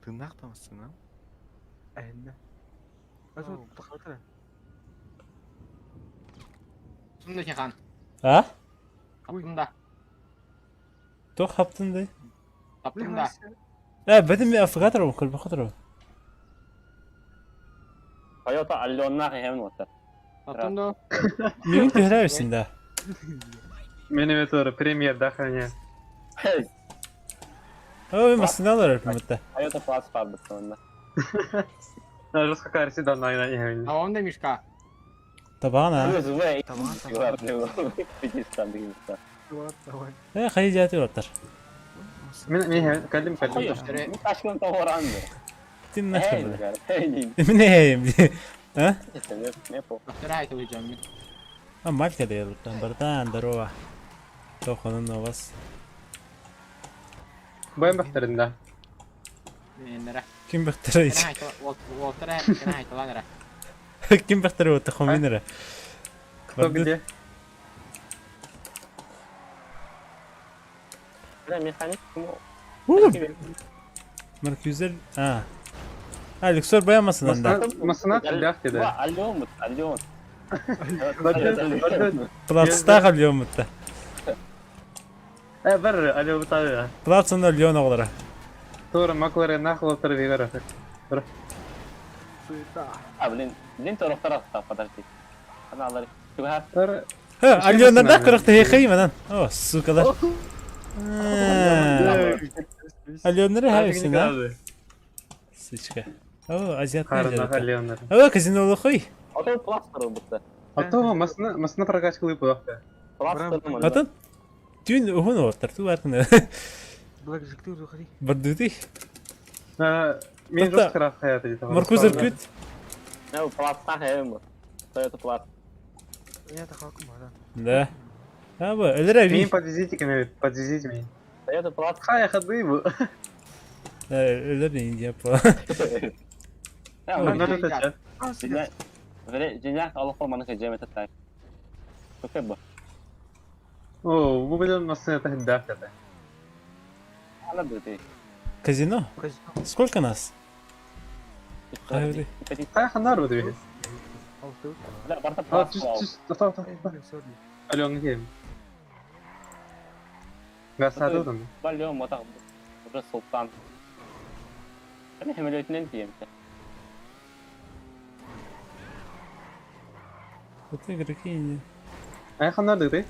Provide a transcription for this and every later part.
Тыыннаах таҥассына. Эһиннэ. Тунда Чахан. А? Таптым да. Туох хаптын дый? Таптым да. Э, бэтим афгатор көлбөхөтөр. Тойота Алленнаах иһэбин уоттар. Таптым да. Мигин түһэрэ да. Мен эме тоже премьер охраняю. Ой, массыналар өрпүмүттэ. Тойота Плас барбыт сонно. Жестко карси да на иһэбин. А он да мишка. Табаана. Э, хайы жааты оттар. Мен мен кэллим кэллим. Ташкын тоҕоранды. Тим нахер. Эмне хейм. А? А малька да ярыттан братан, здорово. Тохонун у вас. Боем бахтарында. Ким бахтарай? Ким бахтарай вот хоминера. Кто где? Механик Маркюзер. А. А, Люксор баямасынан да. Масына тилях деди. Алло, алло. Плацтах алло мутта. Э, бар, алло бутады. Плацын алло оғлара. Тура Макларен нахлоптар вигара. Тура. А, блин, блин, торохтар подожди. Аналар. Тура. Алло, кырыкты хейхей манан. О, сукалар. Алло, хайсың, да? Сучка. О, азиат. Харна О, казино лохой. А то пластер бутта. А то масына масына прокачкалы буакта. Атын түн уһун оттар ту бартын. Блэк жиктыр ухри. Бардути. Мен жостко хаяты дейді. Маркузер күт. Ну, пласта хэм. Тойота Плас. Я тахакум да. Да. А бу, элере Мен подвезите ко мне, подвезите меня. Тойота Плас. Хай ходы бу. Элере Индия по. Женя, Аллах маны хеджем это так. Какой бы? О, бу билен масына тахда это. Ана бути. Казино? Сколько нас? Хай ханар бу. Да, барта А, түс түс, тоқта тоқта. Алло, не Гасадым. Балё мотак уже султан. Мен хемелетинен тием. Вот игроки не. Ай ханар деді.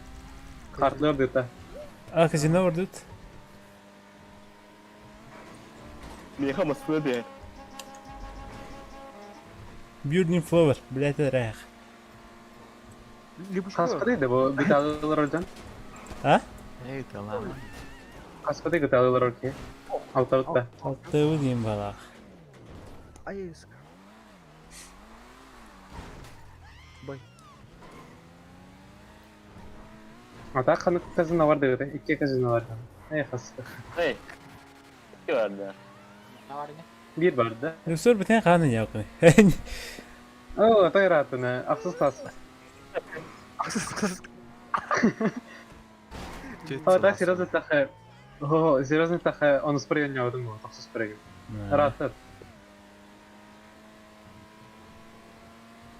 Картлар деді. А, казино бар тут. Меха Москвы Burning Flower, блядь, это рах. Хаспады бу биталылар ордан. А? Эй, да ладно. Хаспады биталылар орки. Алтабытта. Алтабы дейм балах. Айска. Бай. Ата ханы казино бар деди. Икки казино бар. Эй, хаспы. Эй. Икки барды. Бир барды. Люксор битен қаны яқы. О, тайратыны. Ақсыз тас. Ақсыз тас. О, так серьезно тахы. О, серьезно тахы. Он спрыгнул не одну, ақсыз спрыгнул. Рат.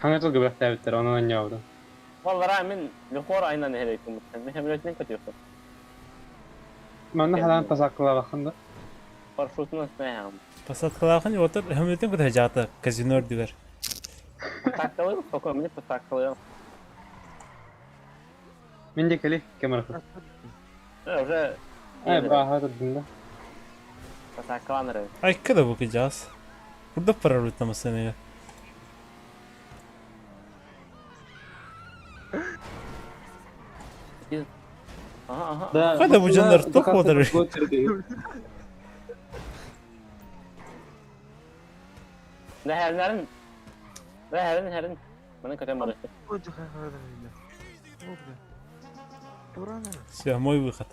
Ханы жыл гыбрах тәбіттер, оны не oldu. Vallahi мен лөхор айнан херекум. Мен хемелетинен көтүөхтө. Манна халан пасаккыла бахында. Парашютун астына Посадкалахын отыр, хемлетин көтө жаты казино дилер. Посадкалый, спокойно, мне посадкалый. Мен де кели камера. Уже Ай, баха дында. Посадкаланыр. Айкка да букыжас. Burada паралютамасы Ага, ага. Да. Кайда бу жандар топ отыр. Да хернерин. Да херин херин. Маны көтөн бар. Все, мой выход.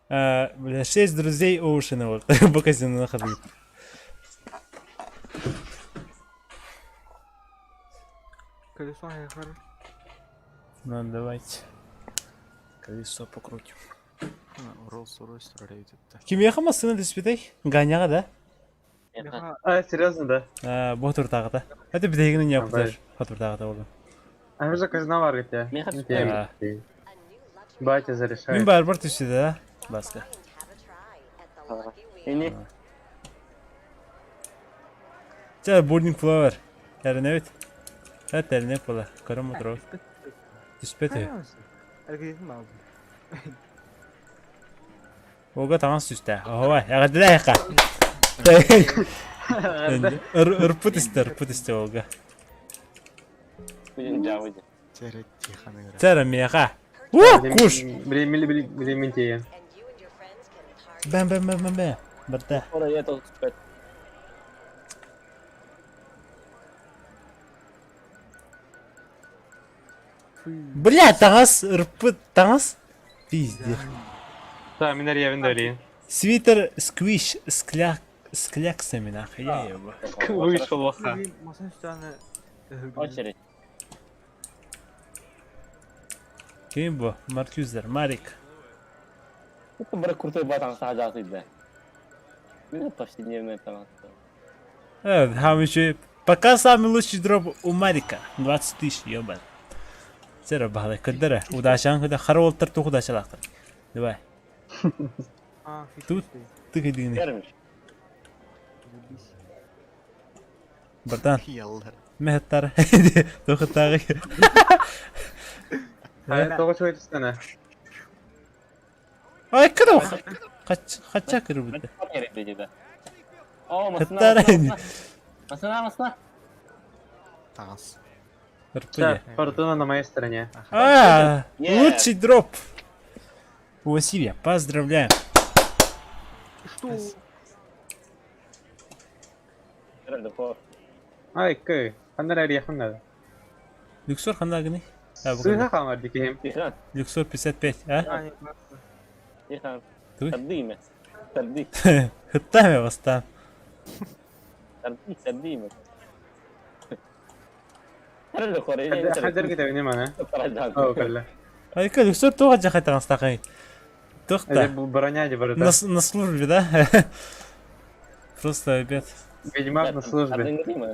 А, бля, шесть друзей Оушена вот по казино находили. Колесо Ну, давайте. Колесо покрутим. Rolls Royce турар эбит этэ. Кимиэхэ массыына түспүтэй? Ганяҕа да? Меха. А, серьезно, да? А, бу туртааҕыта. Это биһигини ньаппытар хотуртааҕыта буолла. А уже казна бар где? Меха А. Батя Мин зарешает. барбар түстү да, Баска. Ини. Чэ, Burning Flower. Эрэнэбит. Эт эрэнэ буола. Көрөн мотуров. Түспэт үһү. Эргитин баалдым. Ога таҥас түстэ. Оһуобай, эҕэрдэлээ эһиэхэ. Ырпыт истэ, ырпыт истэ Ольга. Бүгүн жабыйды. Чэрэ тихо ыра. Чэрэ миэхэ. У, куш! Блин, Бэм бэм бэм бэм бэм. Барда. Ора я тут түспэт. Бля, таҥас ырпыт таҥас. Пиздец. Да, мин эрийэбин да билигин. Свитер сквиш скляк скляксами нахуй я его. Вышел лоха. Масын үстәне Очередь. Ким бу? Маркюзер, Марик. Это бары крутой батан саҕа да. Мен повседневный таҥас. Хамычы. Пока самый лучший дроп у Марика. 20 тысяч, ебан. Сера баһылай көрдөрө. Удачаң көдө хара уолтар туох удачалаахтар. Давай. А, фиш. Тут. Тыгыдыгыны. Бермиш. Заебись. Братан, Яллар. мехтар. Туохтааҕы. А, тоҕо чугай түстэнэ. Ай, кыда Хача кырбыта. Керек О, масына. Хаттар. Масына, масына. Таҥас. Ырпыйа. Фортуна на моей стороне. А, Нет. лучший дроп. У Василия, поздравляем. Что? Ай, кы. Ханнар эрийэхин да. Люксор ханна гыный? А, бу Сыыһа хаамар дикиһим. Тихан, Люксор 55, а? А, не, классно. Тихан. Туй. Тардыйме. Тарды, Хыттааме бастаан. тарды, тардыйме. Хадер китебини мана. О, кэллэ. Айка, Люксор туох дьахай таҥастаахый? Туох Это да? броня де барыта. На службе, да? Просто обед. Ведьмак на службе.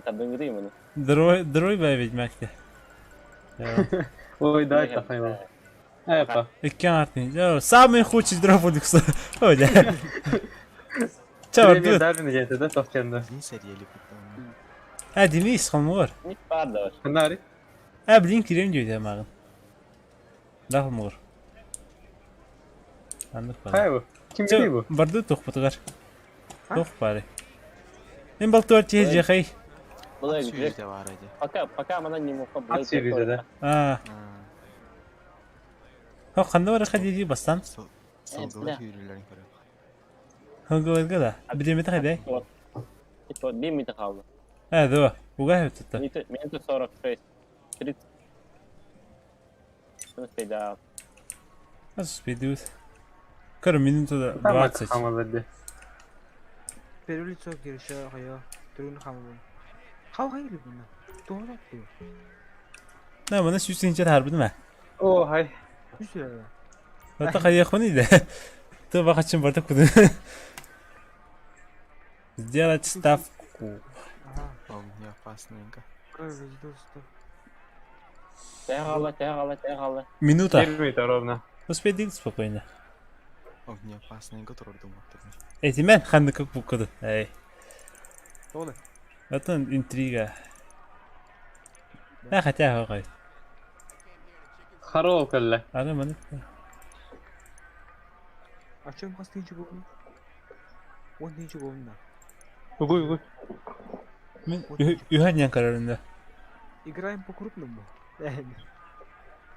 Тардыҥгытыйманы. Дрой, дрой бай ведьмак те. Ой, дай тахайла. Эпа. Икки артын. Самый худший дроп у Люксор. Ой, да. Ча, Премия бардыбыт. Дарвин диэн да тохтенда. Денис эрийэли куттаҕына. А, Денис, холмогор. Ханнари? А, блин, кирем диэбит мааҕын. Да, холмогор. Аннык баар. Хайбы. Ким Чэ, бу? барды туохпутугар. Туох баары. Мен балтыбар тиһэ дьиэхэй. Сүүрдэ баар эди. Пока, пока манан не муха Ат сүүрдэ да. А, хо ханна барыха дии бастан. Сылгылар сүүрүүлэрин көрөп. Хылгыларга да. Бириэмэтэ хайдай. Bir минута kaldı. А, да. Угай өттүттэ. Минута, минута 46. 30. Да. Успейдут. Көр минута Там 20. хамалар Перевели лицо кирше хайа. Түрүн хамабын. Хау хай лүбүнэ. Тоҕо туу. На, мана сүүсүнчэ харбыдым а. О, хай. Үс lira. Ата хайахуны да. Ты бахачын барды куды. Сделать ставку. Ага. Ол не опасненько. Көр доступ. Тää kaldı, тää kaldı, тää kaldı. Минута. Bir минута ровно. Успейдик спокойно. Ол не опасненько турар думаттым. Эти мен ханнык буккуду. Эй. Тоҕо. Это интрига. Да, хотя хой. Харо кэллэ. Аны маны. Ачым хас тыынчы болду. Он тыынчы болду да. Угуй, угуй. Мен үһәннән карарында. Играем по крупному.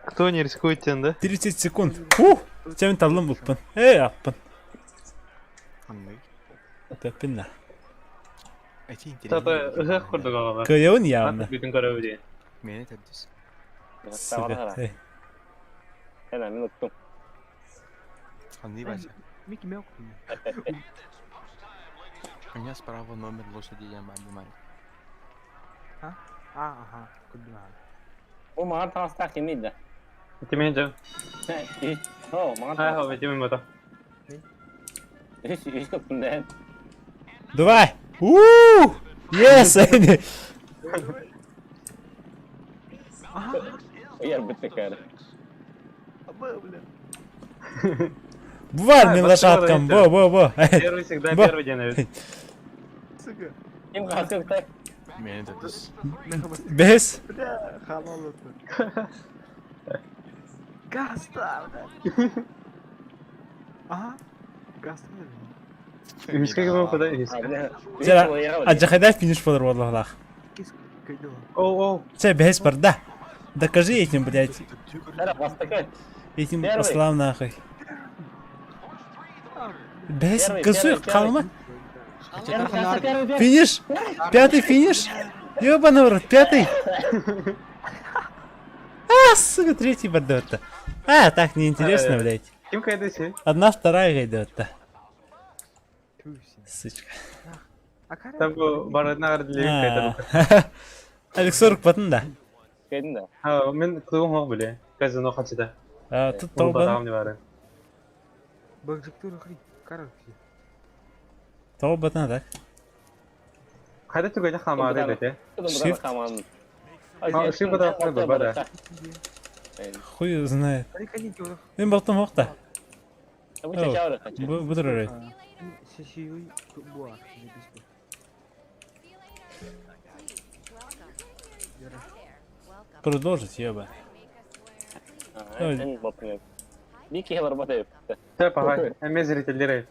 Кто не рискует тем, да? 30 секунд. Ух! Чәмин таллым буппын. Эй, аппын. Ханнык. Тэппин на. Эти Тата интересно. ыһыах курдук аҕалар. Кыйын явно. Бүтүн көрөбү Мени тәддүс. Сука. Эй. Hemen unuttum. Ханны бача. Микки Мелкин. У меня справа номер лошади я мали. А, ага. Күлдүм. Bu mağara tankı kimiydi? Ити мен жа. О, маған Ай, хо, ити мен бата. Үш үш көптүм да. Давай! Ууу! Yes! Яр бітті кәрі. Бывает А, мен вот лошадкам, это. бо, бо, бо. Первый всегда Бо. первый день. Сука. Ким қалсы көкті? Мени төрдүс. Бес. Бля, халал это. Гаста, бля. Ага. Гаста, бля. Үскә кем куда үскә. Жара, Аджахайда финиш болар валлах. Кис кайдо. О, о. Це бес барда. Докажи этим, блядь, Жара, бастакы. этим Первый. ослам нахуй. Бес, Первый, газуй, первый, первый. қалма. Первый, первый, первый, первый. Финиш! Пятый финиш! Ёбаный в рот, пятый! А, сука, третий бардетта. А, так неинтересно, блядь. Ким кайда син? Одна вторая идет-то. Туси. Сучка. А кара? Там бу барадна гардылык кайда. А. Алекс 40 потом да. Кайдың да. Ха, мен кылым хо биле. Казино хачыда. А, тут Ул толбан. батам не бары. Бакжиктур хри. Кара хри. Толбатна так. Кайда түгәне хамары дете. Shift. А, shift бата, бата. Хуй знает. Али кани тёрах. Мен балтым оқта. Бу чачаура хачы. Бұдыр өрет. Сисиюй буа. Записку. Продолжить, ёба. Эн бапны. Бики хелар бата. Тэ пагай. Эме зрительдер.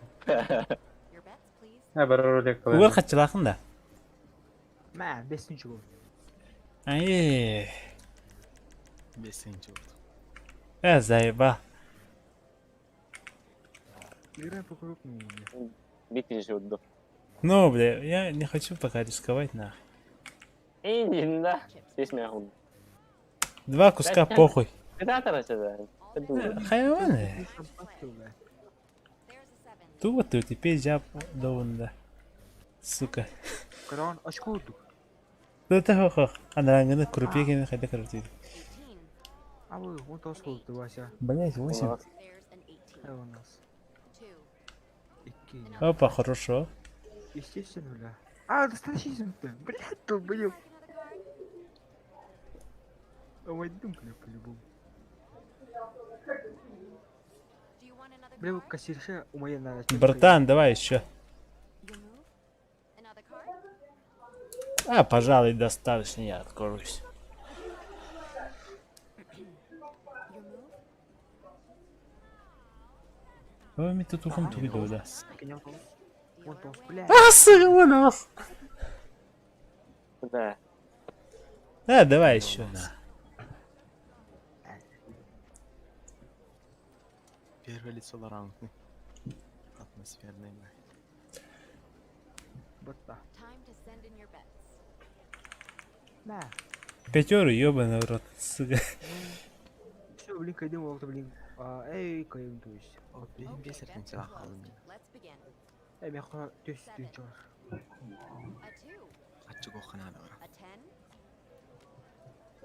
Ә бар ролик Угар хатчылақын да. Мә, бесінші гол. Ай, Бесинчи болду. ә, заеба. Играем по крупному. бля. Бики жудду. Ну, бля, я не хочу пока рисковать, нахуй. Индин да. Здесь меня худ. Два куска похуй. Куда сюда? Хайваны. Шампанское, бля. Ту ты теперь жап да. Сука. Караван очко удук. Да ты хох. Анаранганы крупе хайда крутит. А вы, он то сколько Вася. Блять, 8. А у нас. Икки. Опа, хорошо. Естественно, бля. А, достаточно, бля, долбоёб. А мой дум, бля, по-любому. Бля, вот кассирша у моей надо. Братан, давай еще. А, пожалуй, достаточно, я откажусь. Ой, ми тут ухом тугидо, да. Он то, бля. А, сука, вон ох. Да. А, давай еще, на. Первое лицо раундный. Атмосферный, блядь. Батта. На. Пятеру, ёбаный в рот, сука. Все, блин, кайдем, вот, блин. А, эй, кайдем, то есть. Бен бес эртең калдым. Эй, мен хуна төс түнчөр. Ачык оканада бара.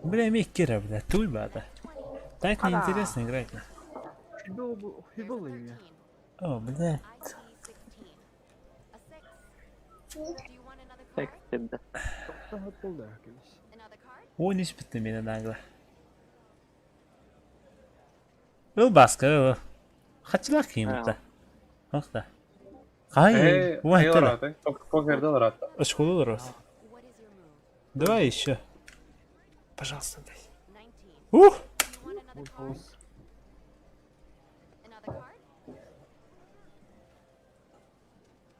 Бля, миккера, бля, туйба, да. Так неинтересно играть. на. Футбол, футбол имя. О, бля. Так, да. Тоқтан футбол да, келес. О, не спит меня нагло. Ыл баска, ыл. Хачылақ кийим да. Охта. Кай, Э, ой, ай тара. раты. Покерде раты. Школу рот. Давай еще. Пожалуйста, дай. Ух! Он тоос.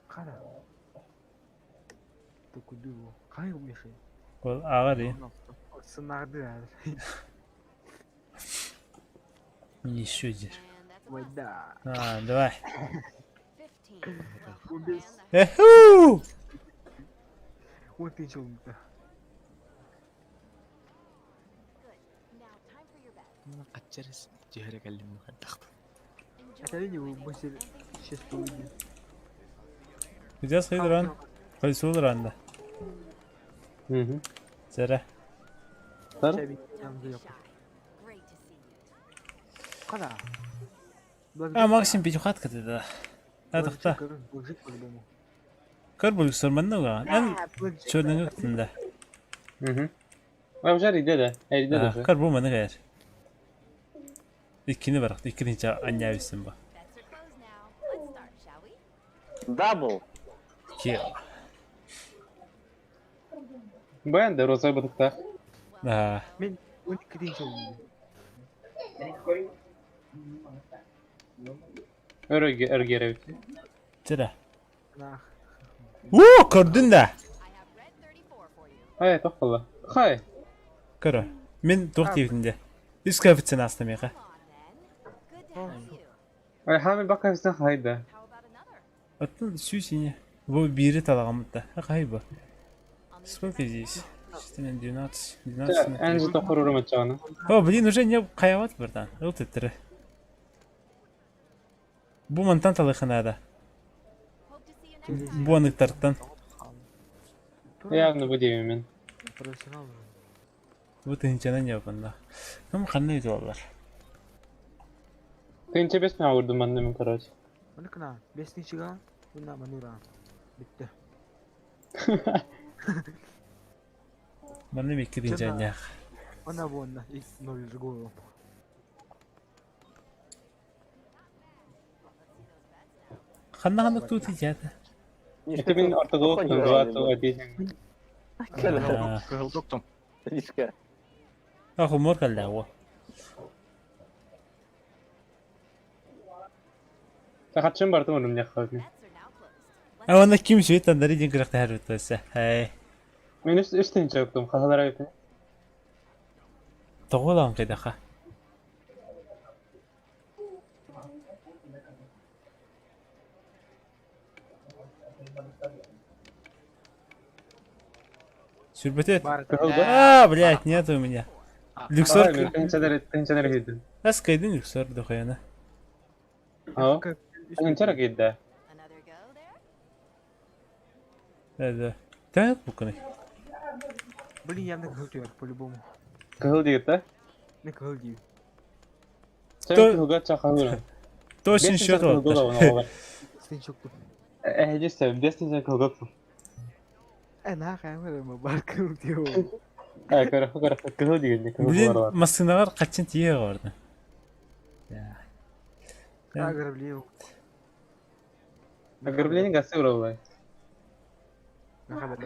Қара. Токуду. Қай умешай? Ол ағар, Сынарды әлі. Еще один. Майда. А, давай. Он бес. Эху! Он тынч oldu. Ачарыс жеһере кэллим тахта. Это не мысль сейчас уйдет. Где сыйдран? Кайсулран да. Мгм. Зара. Тар. Хана. А, Максим пятихатка ты да. Атахта. Блэкджек по-любому. Көр булсар манна уга. Эн чөрдөнгө күтүндэ. Угу. А уже иде да. Иде да. Көр бу маны гэр. Иккини барахты, иккини аннябисын ба. Дабл! Кио. Бен да роза бытыкта. Аа. Мен 12 дейін жолым. Өрө өргеребит. Чыра. Нах. Уу, көрдүн да. Хай, тохтолла. Хай. Көрө. Мен туох диэбитин дэ. Үс коэффициент ааста миэхэ. Ай, хами бака бисен хайда. Оттон сүүс ини. Бу биири талаҕаммыт да. Хай бу. Сколько здесь? 14, 12, 12. Энжи тохорурум ачаана. О, блин, уже не хайават братан. Ыл төттөрү. Бу мантан талыханаада. Бу аныктартан. Явно бу деймин мен. Профессионал. Бу тыһынчанан ньопанна. Кым ханна үтү Тынча бес мен ауырдым манна мен, короче. Оны кына бестинчига мына манура. Битти. Манна микки тыһынчаннях. Она вон и ноль другого. Ханна ханна тут идята. Это мен ортодокс 21. Кыһыл доктом. Мишка. Аху мор каллаа. Хатчын бартым орум няххабын. А онна ким сүт андари дин кыракта харбытаса. Хай. Мен үс үс тынча өктүм, хасалар айты. Тоҕолаан кайдаха. Сүрбөтөт. Бар. Кыһылга. А, блядь, нет у меня. Люксор. Мен тынчалар тынчалар кийдим. Ас кайдын люксор дохуяна. Аа. Тынчалар кийди. Да, да. Так, буканы. Блин, явно кыһыл түйөр по-любому. Кыһыл дигит да? Не кыһыл дейм. Сен кыһылга чакалыр. Точно счет вот. Сен чокту. Э, жесте, бес тынча кыһылга. Э, нах, аймыр бар кыһыл дейм. Э, көрө, көрө, кыһыл дигит, кыһыл Блин, бар. массыналар качан тие горды. Ограбление. Ограбление гасы уралай. Ага.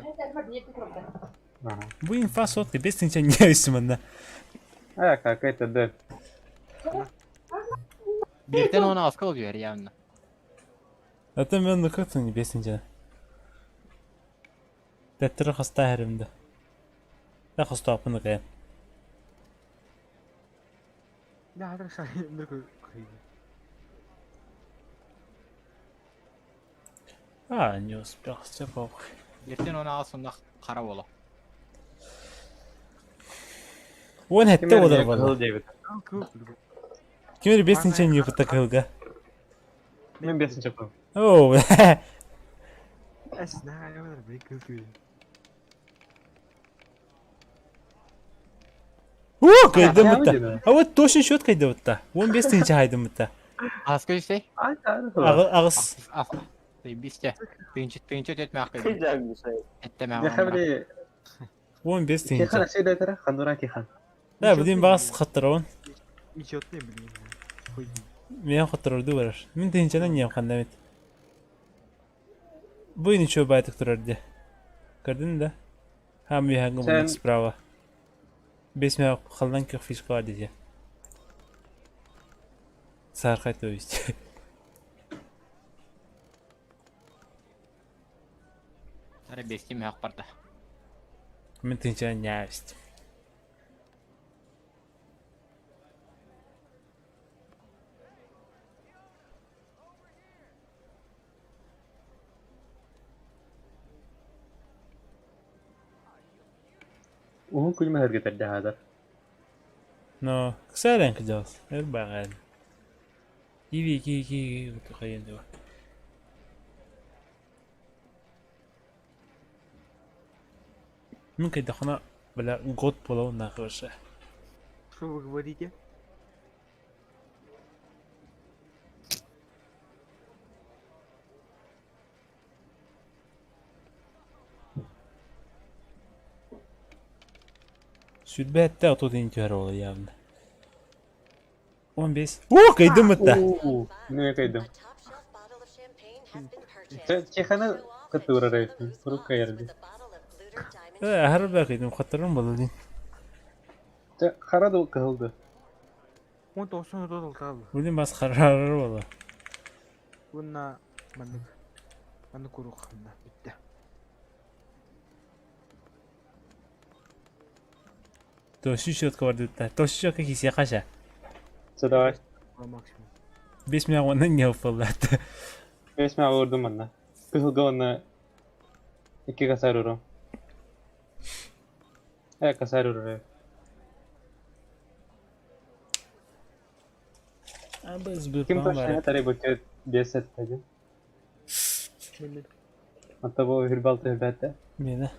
Бу инфа сотка без тынча не өсүмөнна. А, как это да. Биртен оны аска oluyor явно. Ата мен нукатын без тынча. Тәттер хаста хәримдә. Та хаста апны кая. Да, хатыр шай мир кыһыл. А, не успел, все похуй. Биртен оны алсында кара бола. Он хәтта одар Кыһыл бала. дигит. Кыһыл по-любому. Кимер без тынча не пытакылга. Мен бес тынча кыһыл. О, Эс, нах, аймыр блин кыһыл дейм. О, кайда мытта. А вот точно счет кайда мытта. 15 тынча хайда мытта. Аска үсей? А, да. Агыс. Бисте. Тынчы тынчы төтмә Ты акы. да, Миша. Эттеме. Яхабли 15 кихан тынча. ашыда тара, хандура кихан. Да, блин, бас хаттырон. Ничего не блин. Хуй. Мен хаттырды барар. Мен тынчадан нем хандамет. Бу ничего байтык турар де. Көрдүң да? Хам яңы Сен- справа. Бес мә халдан көх фишка бар диде. Саркай то есть. Тара бестим хак барда. Мен тынчадан нявист. Уһун күлмә һәргә хәзер. Но, ксарен кыжас. Эр баган. Иви ки ки тухайын деп. Мен кайда хана бля год болау нахышы. Что вы говорите? Сүрбэттэ отут ин түһэр ол явно. 15. Уу, кыйдым ытта. Уу, мен кыйдым. Чеханы кытта урар эбиппин. Куруук кыайар дии. Э, аһары баа кыйдым, хаттарым буолла дии. Чэ, хара да кыһыл да. 19 36 алла. Билин бас харарар буолла. Уонна маннык. Маннык куруук ханна бүттэ. Тошу счетка бардытта. Тошу счетка кисе хаша. Чэ, давай. Максимум. 5 миллион оннан не боллаатта. 5 миҥ уурдум манна. Кыһылга уонна 2 косарь урум. Э, косарь урар. Абыз Ким точно тарай бөкө 5 сетте. Мен Hatta bu hürbal hürbette. Мені.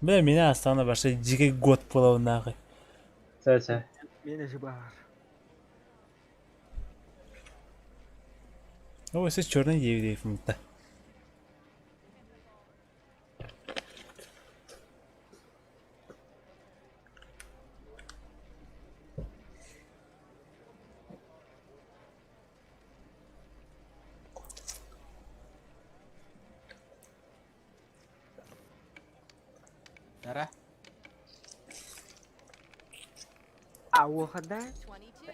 Бля, меня астана баша дикий год была нахуй. Чэ, чэ. Мен же бар. О, все черный девять мта. Тара. А, ухода.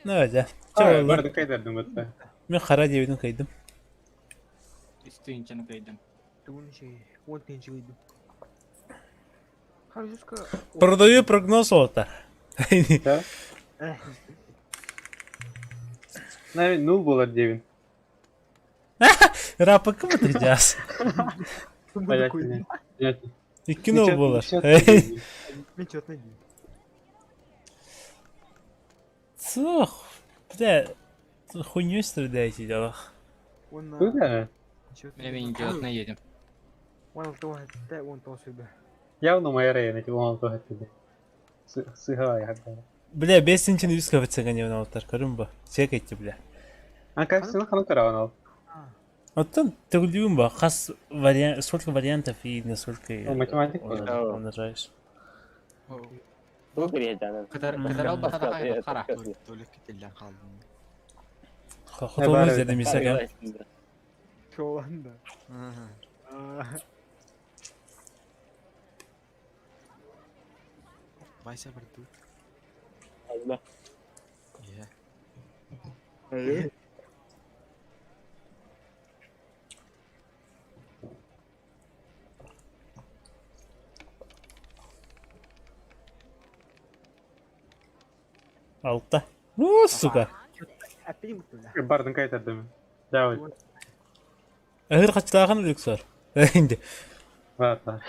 Ну, да. Чё, Барды кайдардым бытта. Мен қара девидин кыйдым. Үстүнчені кыйдым. Тугун şey, 10 тенчи кыйдым. Харжуска. Продаю прогноз ота. Да? Не, нул болар девин. Рапа кім отыржас? Понятно. Понятно. Икки нол болар. Мен чётно дейм. Цух. Бля, хуйню страдаете делах. Онна Куда? Мен мен жотна едем. 16 хатта 19 сүбэ. Явно моя рейна, типа он то хатты. Сыгай хатта. Бля, бесинчин үс кабытсаган явна отар, көрүн ба. Чек этти, бля. А как все хана караван ал. Оттон төгүлдүүм ба, хас вариант, сколько вариантов и насколько Математик. умножаешь. Бу кириэдэнэн. Кытар кытар албата да хара. Толик кетелден қалдым. Хотолмуз дедим исакам. Чоланда. Вася барды. Алла. Иә. Алта. Ну, сука. Аппи мутула. Бардын кайтардым. Давай. Ығыр қачылаған люксор. Инде. Бар, бар.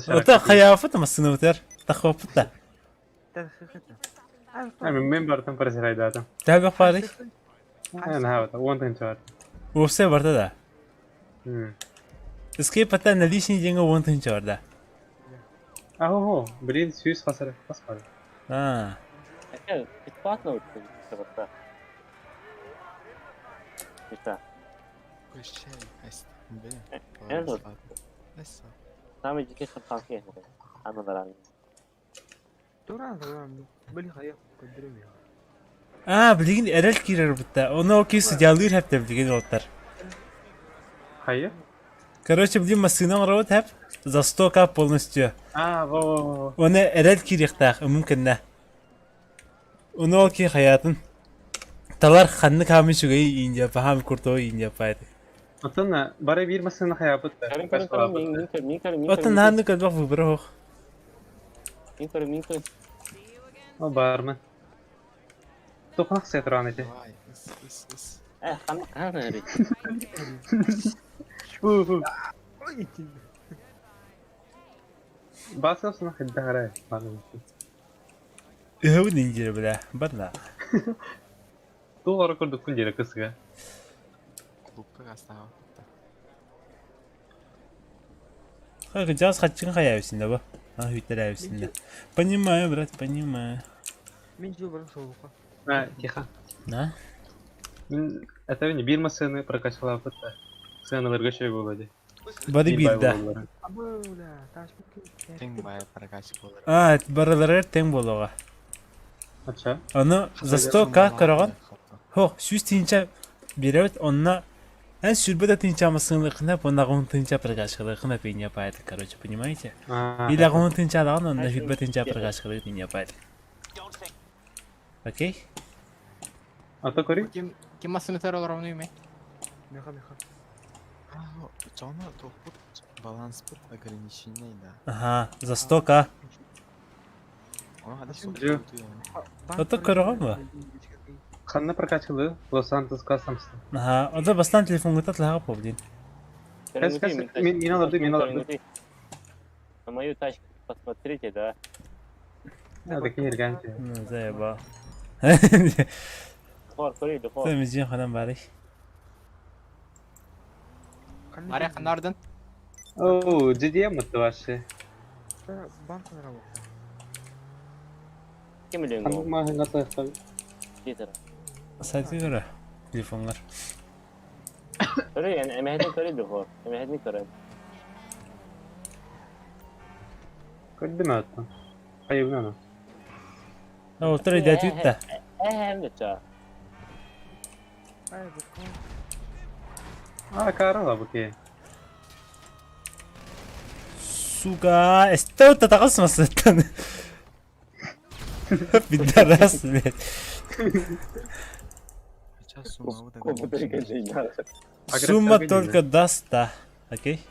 Ота хаяфы тамасыны өтер. Тахвапы та. Таххата. Мен мен бардым пресерайдатым. Тәбі парик. Мен хавата, он тын чар. Опсе барда да. Escape ата наличный деньги он тын чарда. Ахо, блин, сүйіс қасар, басқар. А. Бесплатно вот Это. Көшей, әст. Бе. Э, Эсса. Самый дикий шампанский. Аны баран. Туран туран. Били хая көдүрүм я. А, билигин эрел кирер бутта. Оны ол кей судьялыыр хәптер билигин оттар. Хайы? Короче, блин, машина работ хәп за 100к полностью. А, во, во, во. Оны эрел кирихтах, мүмкін Оны ол кей хаятын. Талар ханны камы шугай индия, пахам куртой индия пайды. Отын бары бир масына хаябыт. Карым карым карым мин көр мин көр мин Отын ханны көлбак выбор хох. Мин көр мин көр. О, бармын. Тоқнақ сетран эти. Давай, ыс, ыс, ыс. Э, хан хан эри. Фу, Ой, Басқасына хиддара. Бармын. Өһүн индия бля, барна. Туғары көрдік күн жері кысыға. Клубка қастағы. Хайгы жаз хатчын хаяйсың да ба. А, хүйтер да. Понимаю, брат, понимаю. Мен жыл барын шоуға. А, тихо. На? Мен әтәвіне бир масыны прокачалап бітті. Сыналарға шөй болады. Бары Биир бай биирдэ. буолаллар. Тең бай прокачка болар. А, барыларыгар тэҥ буолуоҕа. Ача. Ону за 100к көрөҕүн. Хо, 100 тыһыынча биэрэбит, онно эн сүүрбэ да тыһыынча массыыналыаххына, уонна аҕыс тыһыынча прокачкалыаххына пиня паайт, короче, понимаете? Или аҕыс тыһыынча алаҕын, онно сүүрбэ тыһыынча прокачкалыыр пиня паайт. Окей? А то көрүй. Ким ким массыынатыгар олоробунуй мэ? Меха, меха. Чоно тохпут баланспыт ограниченный да. Ага, за 100к. Ону хада Жу. Ото көрөҕүн ба? Ханна прокачкалыы? Лос-Сантос Кастомс. Ага, ото бастаан телефоҥҥута тылаҕа буолдин. Кэс, кэс, мин аларды, мин аларды. На мою тачку посмотрите, да. А, такие элегантные. Ну, заебал. Духор, көрүй, духор. Мизин ханан барый. Мария ханнардын? Оу, GDM это ваши. Банк работает. Ким билен Ханнык ол? маһыҥа тахсан. Питер. Сайты көрө. Телефоҥҥар. Көрүй, эн эмэһэтин көрүй, духор. Эмэһэтин көрөн. Көрдүм аттан. Хайыбын аны. Олтар идэтүүт да. Эһэм да чаа. Ай, буква. А, Карла бу ки. Сука, эстэ таҕыс массыыттан. Пидорас, блядь. Сейчас сумма Компьютер жизнь. Сумма только до 100. Окей?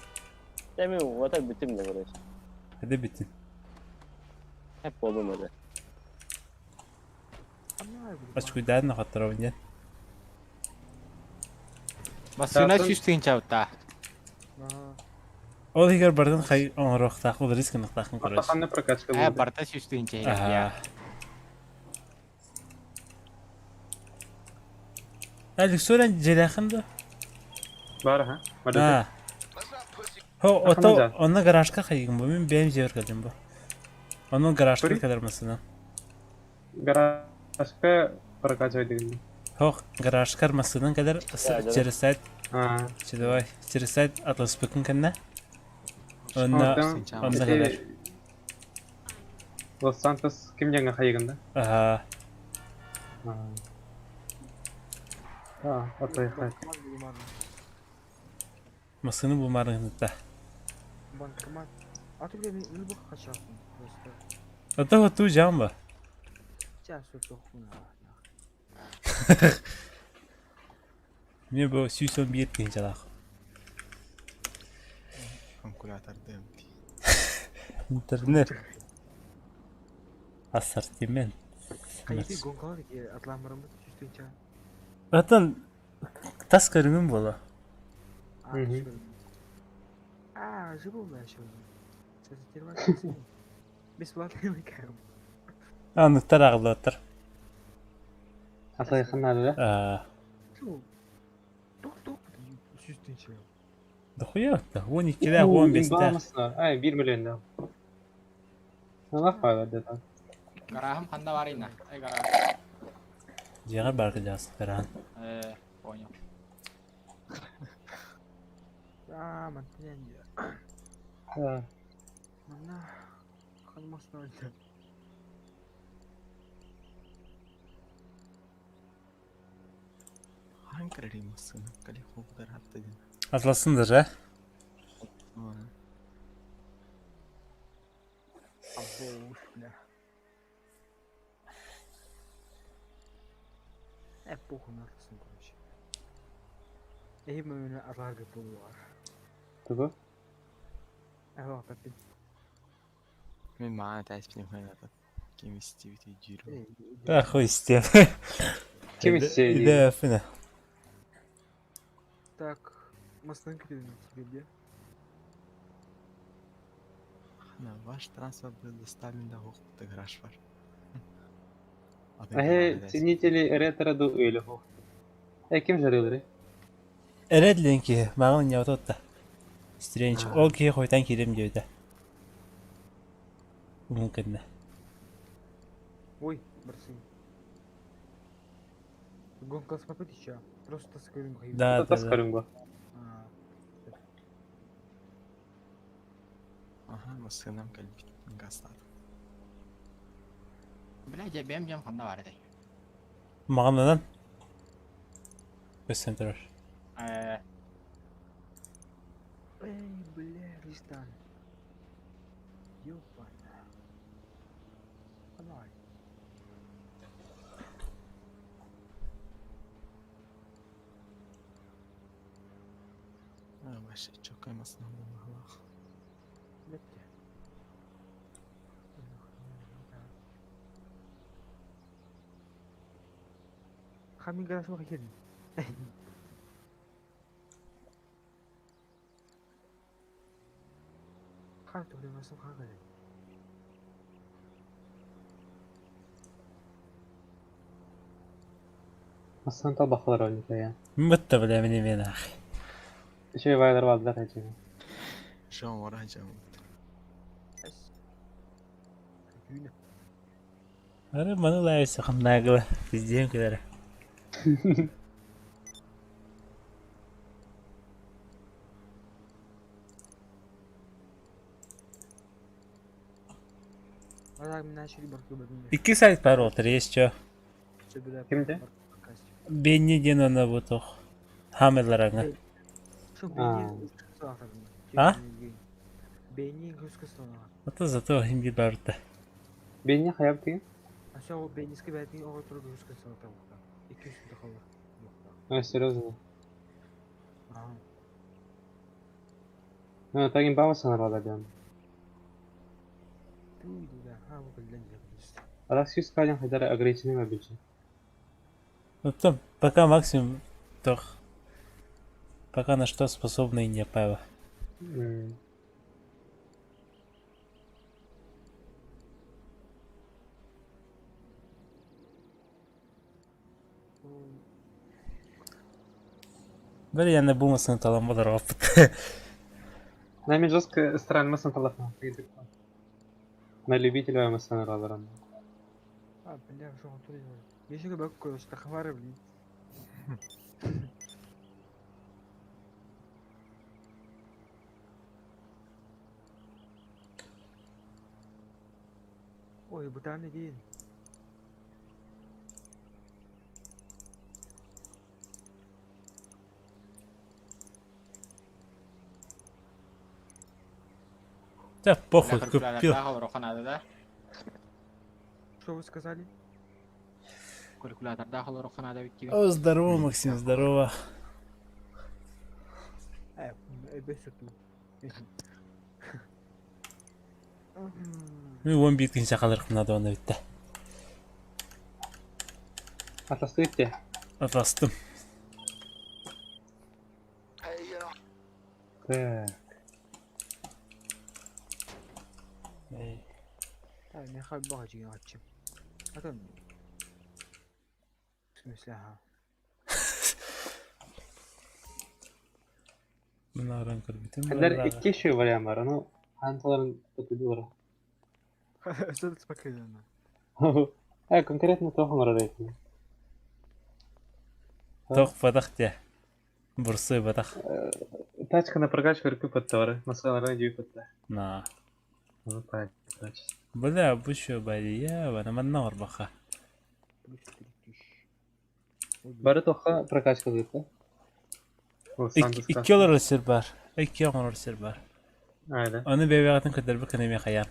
Эми вот бүтүм да короче. Это бүтүн. Хеп болдум öyle. Очкуйдаан хотторобун диэн. Массыына сүүс тыһыынча бутта. Ол иһигэр бардын хай оҥоруохтаах, ол риск гыныахтааххын Ата короче. ханна прокачка Э, болды. барта сүүс тыһыынча Аха. иһигэр. Алексуран дьиэлээххин дуо? Бар ха. Бар. Аа. Хо, ото онно гаражка хайыгын бу, мин бэйэм дьиэбэр кэллим бу. Ону гаражка Көрүй. кэлэр массыына. Гаражка прокачивай деген. Хох, гаражкар массыынан кэлэр Да, да. через сайт, А. че давай, через сайт атласпыкын кэннэ. Онно онно кэлэр. Лос-Сантос ким жаңа хайыгын да? Аха. А, ата хай. Массыына булмаарыҥҥытта. Банкомат. А ты, блин, любых качался просто. Ото хотуу дьаам ба. Сейчас все тохуна. Мне бу сүүс он биир тыһыынчалаах. Калькулятор ДМТ. Интернет. Ассортимент. Кайты гонкалар ки атламырымы чувствуйте. Оттон тас көрүҥүм буолуо. А, Мгм. А, живу еще. Бесплатный лекарь. Анныктар аҕыллыбаттар. Ата ханна да? Аа, Тук тук чувствуйте. дохуя да, уон иккилээх, уон биэстээх. Ай, 1 миллион да. Аллах пайда да. Гараһым ханна барыйна? Ай гараһым. Дьиэҕэр баарга дьаҕас гараан. Э, понял. А, мантен. Мана халмас нольда. Хаан кэрэрий массыына кали хугдар хатта диэн. Атласын да, Або, бля. Э, похуй на короче. Эй, мы атларга булуар. Тугу? Ага, папи. Мин маана тааспин хуйната. Ким истибити жиру. А, хуй с тем. Ким истиэ Да, фина. Так, маснанка тебе где? Хана ваш трансфер был доставлен до хохта гараж бар. Э, ценители ретро ду или хо. Э, ким жарылары? Эрэдлин киһи, маҕан ньаутотта. Стренд. Ол киһи хойтан киирим диэбитэ. Умун кэннэ. Ой, броси. Гонка с папы еще. Просто с көрүм Да, да, Тас да. көрүҥ бу. А, Массыынам кэлбит, газтаатым. Бля, дьэ бэйэм дьон ханна баар этэй? Маҕанынан көстөн турар. Э, Эй, бля, Ристан. Ёбана. Давай. А, вообще чокай массыына буоллаах. Бэттэ. Хамин гараж киирдим. Хаар туһунан хаар кэлэн. Массыына талбахлар ойнута Мытта бля мин эмиэ наах. Үчүгэй баайдар бааллар эти. Жон вара жамут. Түүнэ. Ары маны лайсы ханнаагыла везде кэлэрэ. Икки сайт бар отыр есть чё. Кимде? Бенни диэн онно бу туох. Хамеллараҥа. А? Бенни көскөс оҥор. Ото зато иһин биир барбыта. Бенни хайап деген? Аша ол Бенниски бэйэтин оҕо турар көскөс оҥор 200 тахалар. А, серьезно? Аа. Ну, так имба санарада диэн. Түй да, ха бу кэллэн дьэ. Арас сүүс калин хайдара ограниченный мобильчи. Оттон пока максимум туох пока на что способны не пава. Били яны бумасын талан болар опыт. Нами жестко странно масан талафна. На любителя масан раларан. А, бля, что он тут делает? Я еще когда короче, тахвары, блин. Ой, бутаны день. Да похуй купил. Калькулятордаах олоруохха наада да? Что вы сказали? Калькулятордаах олоруохха наада эбит диибин. О, здорово, Максим, здорово. Без сату. Ну, он биткин сақалыр надо оны бітті. Атасты те. Атастым. Так. А, не хай бага жиген атчым. Атын. В смысле, ага. Мына аран көрбүтүм. Хәлләр икки еще вариант бар. Ну, ханталарын бутылдылар. Что спокойно. Э, конкретно тохон рарайтын. Тох бадах те. Бурсы бадах. Тачка на прокачку рыкы подтовары. Масалары дүй подта. На. Ну, так, тачка. Бля, бу шо балия, бана манна орбаха. Плюс 3000. Бары тоха прокачка зыты. Икки олорор сир бар. Икки оҥорор сир бар. Айда. Аны бэйбэҕитин көрдөрбүт кэнэмиэ хайаан.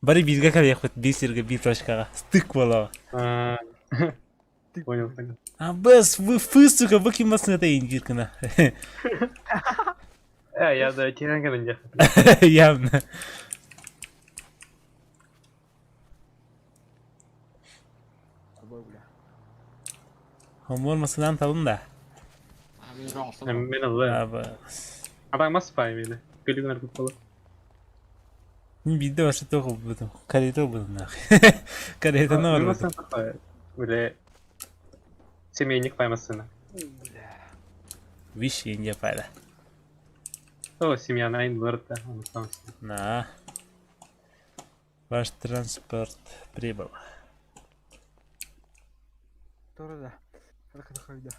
Бары бииргэ кэлиэхпит биир сиргэ биир точкаҕа. Стык буолаҕа. Понял тогда. А бэс, вы фы, сука, выкинь это индиркина. Э, я да терен кэлэн Явно. Собой, бля. Хомор масынан талын да. А, мин роҥсул. Мен алла. Аба. Аба мас пай мени. Көлүгүн аргып болот. Мин биирдэ вообще тоҕо булбутум. Карета булбутум нахуй. Каретаны Мен барбытым. масын тапай. Биле семейник пай масына. Бля. Виш инде пайда. О, семья найын булар да. Аны сам. На. Ваш транспорт прибыл. Тоже да. Харка да.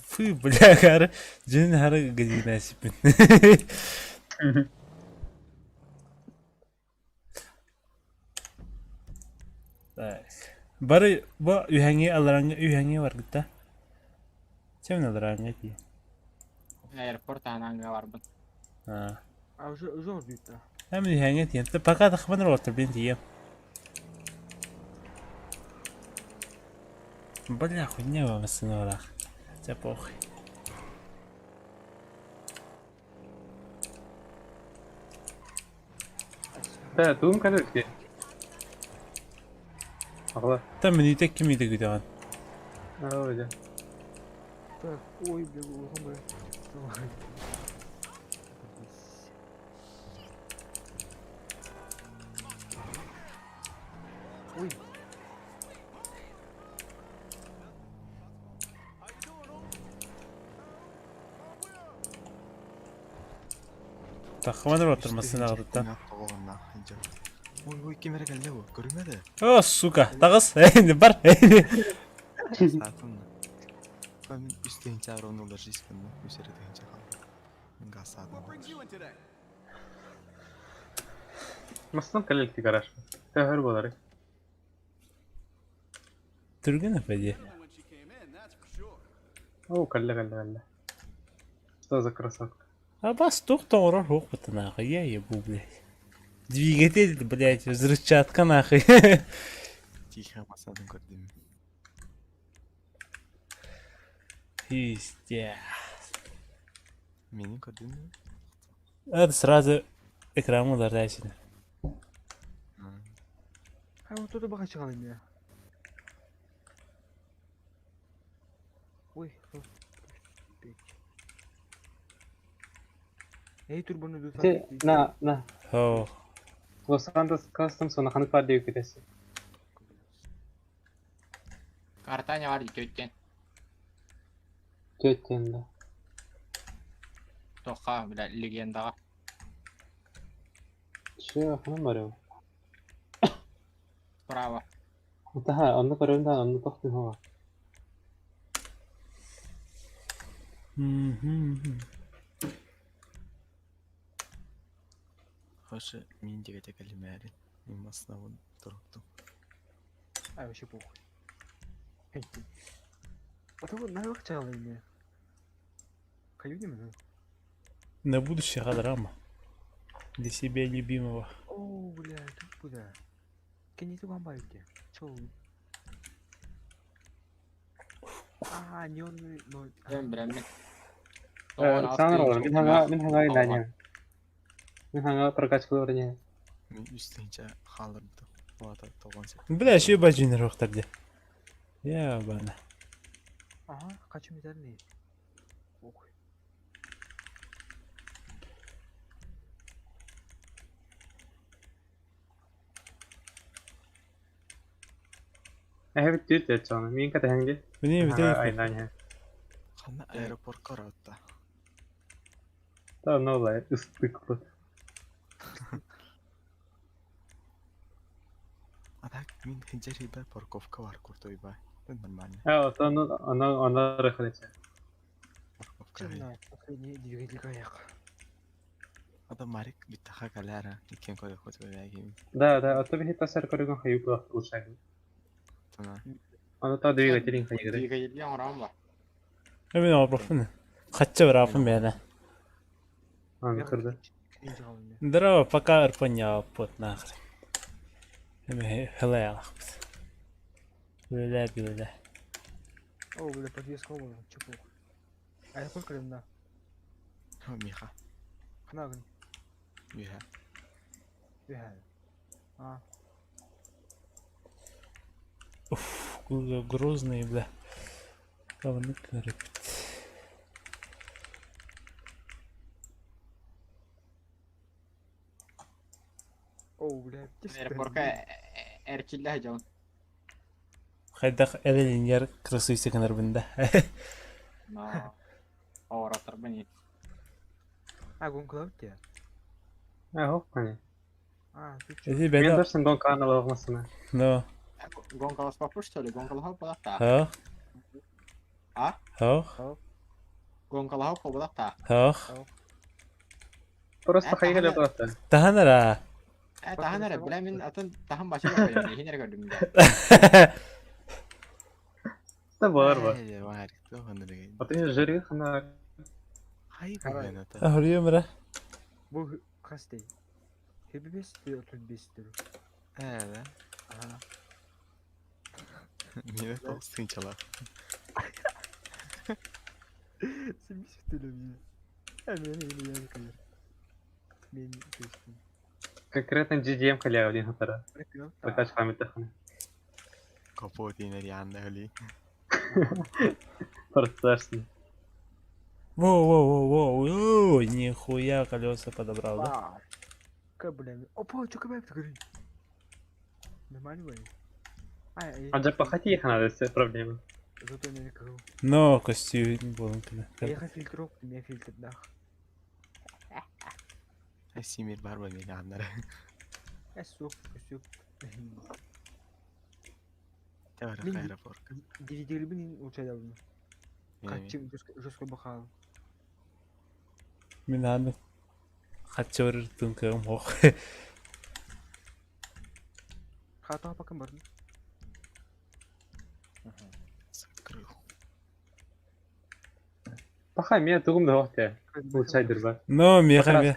Фы, бля, хары. Жин хары гадина сипин. Так. Бары бу үһэҥи алараҥҥа үһэҥи баргыта. Чем алараҥҥа тиий? Аэропорт анаҥҥа барбын. А. А уже ордуйда. Hem үһэҥи тиийэн. Пока тахман ротор бин тиийем. Бля, хуйня вам сыналах. Хотя похуй. Да, тугум кэлэр дии. Аҕала. Там мүнүүтэ ким үйдэ күтэҕин? Аа, дьэ. Так, ой, бля, улахан бля. Давай. Ой. Тахман ротор массыынаҕытыттан. Ой, ой, ким эрэ кэллэ бу, көрүмэ да. О, сука, таҕыс, бар. Саатын. Мен үс тыһыынча ровно уложись гынна, үс эрэ тыһыынча хаалла. Мин газ саатым. Массыынан кэлэ илик гараж. Төһөр буоларый? Түргэн эпэдиэ. Оо, кэллэ, кэллэ, кэллэ. Что за красотка? А бас туох тоҥорор суох бытынаахы, я ебу, блядь. Двигатель, блядь, взрывчатка нахуй. Тихо массыынатын көрдүм. Пиздец. Мени көрдүн mi? Это сразу экран ударяйся. А вот тут баха чыгалым я. Ой, пять. Эй, турбону Ити на на О, Los Santos Customs улаханнык баар диэбиккит Картаня бар дии Түөттэн да. Тоха, бля, легендаҕа. Чё, ханан барыам? Справа. Таһа, онно көрөм да, онно тохтун хоҕо. Мгм. Хоше мин дигэтэ кэлимээри. Мин массыынабын туруктум. А вообще похуй. А то вот наверх чыгалым я. Каюнем, да? На будущее драма. Для себя любимого. О, бля, тут куда? Кенни туган бар где? Чё? А, неонный, но... Эн билэммин. Саҥар олор, мин хаҥа, мин хаҥа инньэ. Мин хаҥа прокачкалар иньэ. Мин үс тыһыынча хаалларбытым. Улаата тоҕон сеп. Бля, еще бажин рохтар де. Я бана. Ага, хочу метальный. Похуй. Эһэбит түүт эт соно. Мин кэтэһэҥ дии. Мне Хаҥа бите айнаан иһэ. Ханна аэропортка барабытта. Та онно улай ыстыкпыт. А так мин хинчер хибэ парковка бар куртой бай. Это нормально. Э, оттон оно оно рыхлыча. Парковка. Чё на последний двигатель каяк. Ада Марик биттаха каляра. Иккен көрө хоть бэйгим. Да, да, оттон биһи тасар көрүгүн хайы улшаг. Тана. Оно та двигателин хайыгыры. Двигатель оҥорон бар. Мен оброфын. Хатча брафын бэна. Аны кырды. Здорово, пока арпаня пот нахрен. Эме хелэ алахпыт. Үлэ билэ. О, бля, подвеска оба, чё похуй. А я сколько лет на? Миха. Хана гын. Миха. А, Уф, грозные, бля. Главное, көрөпүт. о, бля, Аэропортка эрчиллэ дьон. Хайдах элелинер красуйся гынарбын да. Но. Оҕороторбун А, гонка тебе? Э, хоп, хани. А, ты чё? Эти Мен бэна. дорсын гон канал оҕмасына. Но. Гонкаласпаппыт что ли? Гонкалаһа буолахта. Хох. А? Хох. Гонкалаһа буолахта. Хох. Просто хайыгы ле просто. Таханара. Таһан эрэ, бля мин атын таһан бача көрдүм, иһин эрэ көрдүм да. Да бар бар. Ээ, бар, туох оннугай. Атын жири хана. Хай бу ата. Ахырыйым эрэ. Бу хас дей? Хебибес 35 дыр. Ээ, да. Ага. Мine тоғыз тыынчалаах. Sen bir sütülüm ya. Hemen hemen yer kayır. Мен кестим. Конкретно GDM халява один хатара. Bırakıyorum. Прокачка хамитахана. Капот инер өлі. Просто Воу-воу-воу-воу, нихуя колеса подобрал, да? Как бля. Опа, чё кабай такой? Нормально бля. Ай, А пахати хана десе проблема. Зато я не кру. Но костю болон кына. Я фильтр, у меня фильтр дах. Симир бар ба мен аннары. Я сук, сук. Тәвәрі Мин- аэропорт. DVD лучше давно. Мен Жестко бахал. Мин аны хатчор тынкым ох. Хата пока можно. Закрыл. Паха мен тугум да вахте. Улучшайдыр ба. Но меха ме.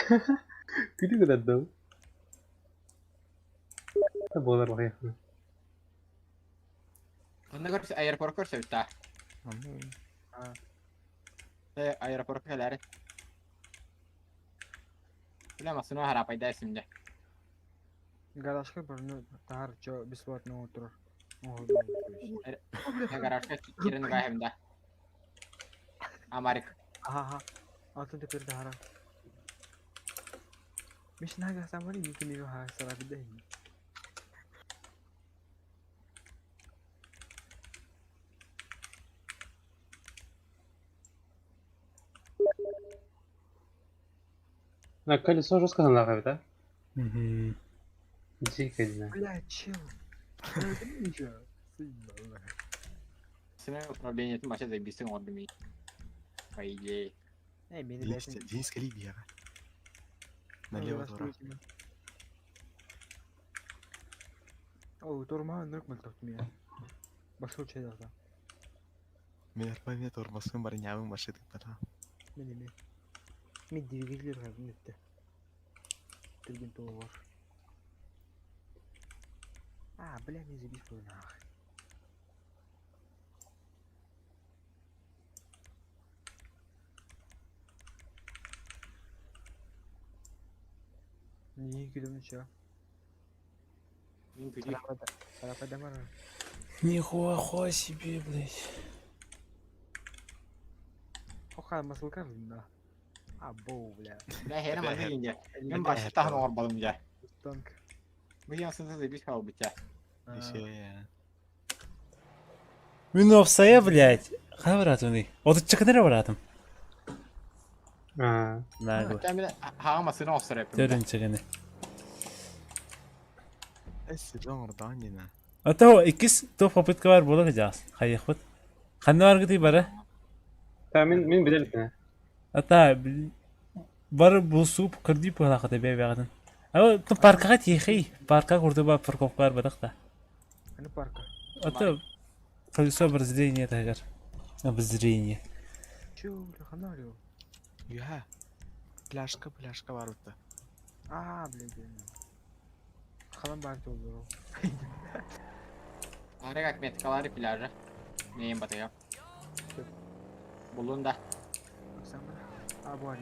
Күлү гыдат да. Болар бахай. Онна көрсө аэропорт көрсө та. Анны Э, аэропорт кэлэр. Бля, масына харапайда эсимде. Гаражка бар, тахар чё бесплатно утро. Я гаражка кирен гайхемда. Амарик. Ага, ага. Теперь тахара. Миш нага самари микини ха сарабида. На колесо жестко нахуй, да? Мгм. Дико не знаю. Бля, чел. Это ничего. Заебало. Сыны управление вообще заебись ордами. По идее. Эй, меня Денис, Денис Калибия. Налево тура. О, турма нырк меня. Башыл чай да. Мен арпа тормозун бар нябын башы тыппата. Мен эме. Мен двигатель нетте. Түрген тоғы бар. А, бля, мен забить буду нахуй. Не күдім чё. Мин күдү. Сарапада бар. Нихуя себе, блядь. Оха, масылка да. А, боу, бля. Бля, хера маны инде. Мен башы таһын орбалым дя. Танк. Бу ясында заебись хау битя. Еще Мин офсая, блядь. Хана баратым Оты чыкыныр баратым. А, Нагло. Мен хаа масына офсар Төрін чыгыны. Эс ордан дина. Ата иккис то попытка бар бола жас. Хайыхпыт. Ханна бар гыты бара. Та мен мен билем. Ата бар бу суп кырди пала хата бе багатын. А ту паркага тихи. Парка курды ба парковка бар бадакта. Аны парка. Ата колесо обозрения тагар. Обозрение. Чё, бля, хана алё. Юха. Пляшка, пляшка бар утта. А, бля, бля. Халан бар толду. Арык отметкалары пляжа. Нейм батыга. Булун да. А, буари.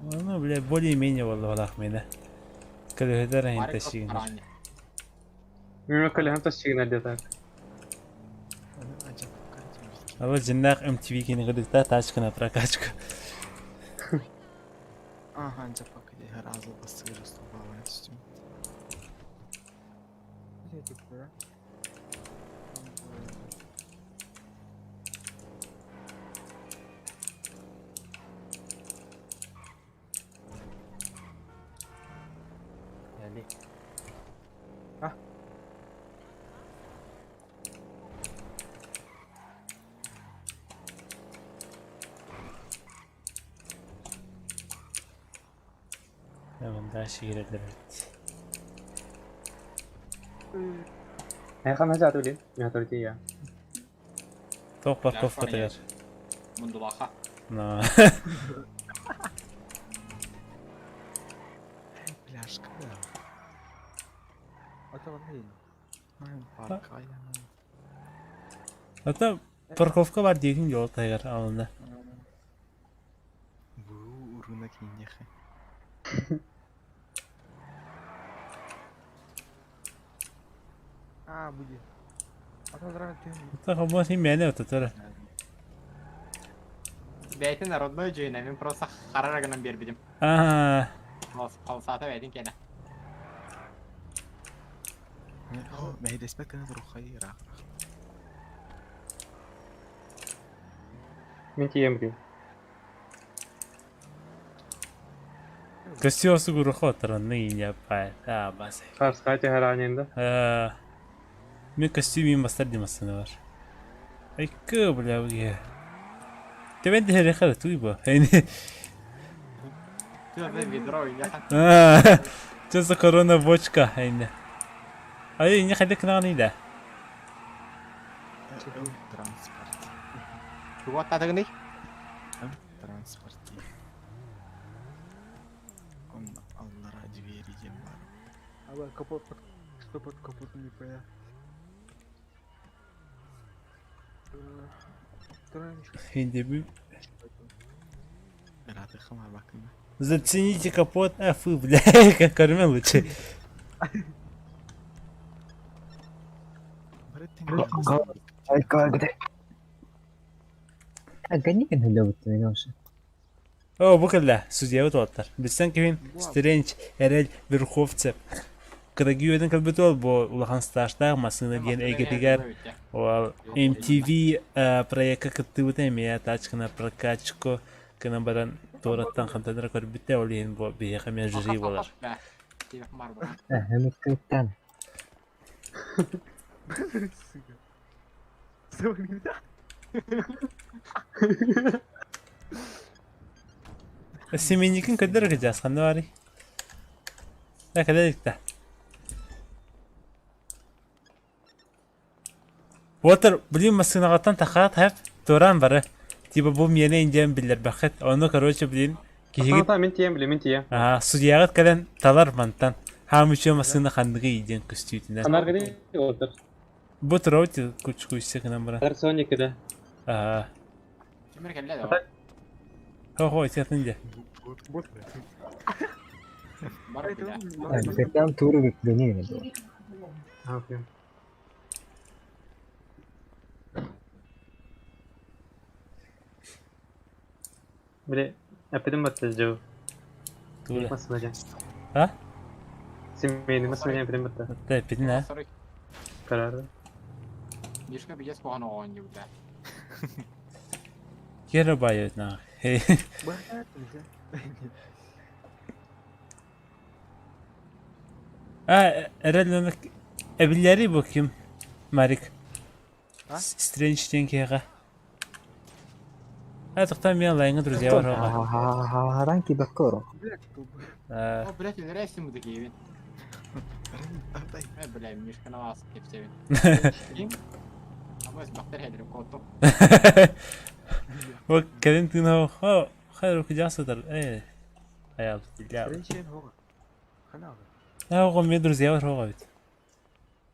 Ну, бля, более-менее والله мене. Көлөһөдөр Арык ташигин. Мен колем ташигин әлде так. Ала жиннах MTV кини гыдыкта тачка на прокачку. Ага, анча пока разы бассыгыр столбавай түстүм. Да? Яли. А? Дальше киирэллэр эбит. Эйхана жааты билин, мен я. Туох парковкатыгар? Мундулаха. Но. Пляжка да. Ата манна иһин. Парка айана. Ата парковка бар диэтин жол тайгар алында. Бу уруна киньяхе. Аа бу дии. Ата драга түһэн. Ата хобо син мэне ототора. Бэйэтин народной дьүһүнэ, мин просто харара гынан биэрбитим. Аа, Халсаата бэйэтин кэнэ. Мэйдэспэт гына туруххай ыраах ыраах. Мин тиийэн билин. Костюм сугурухо оторонны иня пай. Аа, бас. Харска түһэр да. Аа. Мен костюм им бастар димасына бар. Айкы, бля, бля. Тебе де хара туйба. Түөрдэ ведро иняха. Аа. Что за корона бочка, айна. Ай, не ходи к нам, да. Транспорт. Тугу аттаатыгыный? Транспорт. Он аллара двери диэн баар. Аба капот под что под капотом не понял. Инде Ыраатыхха бакына. Зацените капот, а фу, бля, как кормил лучше. О, бу кэллэ, судьябыт уолаттар. Билсэн киһин Стрэнч, Эрэл, Верховцев. Кырагы үөдэн кэлбит уол бу улахан стажтаах массыына диэн эйгэтигэр ол MTV проекка кыттыбыта эмиэ тачкана прокачку гынан баран туораттан хантан эрэ көрбүтэ ол иһин бу биһиэхэ эмиэ жюри буолар. Сука. Сука. Семейникин көрдөр кыдьаас ханна баарый? Да кэлэ иликтэ. Уотар, блин, массыынаҕыттан тахаат хэп, туораан бары. Типа бу миэнэ индиэн биллэрбэххит. Ону, короче, блин, киһигит Ата мин тиийэн билин, мин тиийэн. Аа, судьяҕыт кэлэн талар мантан. Хаамычыа массыына ханныгый диэн көстүүтүнэн. Анаргыды отыр. Бу тураути кучкуйся гынан баран. Тарсоник да. Аа. Кимир кэллэ да. Хо-хо, итиэтин дьэ. Бот. Бар бля. Окей. Биле, әпедем батты жау. Тура. Масына А? Семейный масына әпедем батты. Да, пидин, а? Карары. Мишка биэс куһаҕан оҕонньу бля. Кера байыт на. Хей. А, эрэл эбиллери бу ким? Марик. А? Стрэндж диэн киһиэхэ. А, тоқтан мен лайыңа друзья бар оға. Аа, О, блядь, нравится ему такие. Атай. Э, бля, Мишка на вас кепсевин. Ким? Абас бактер хедрим коту. Вот кэлин тыына хо хайру кыдьаасытар э айал бля. Стрэнч хоға. Хана аға. Аа оҕо мен друзья бар оҕо бит.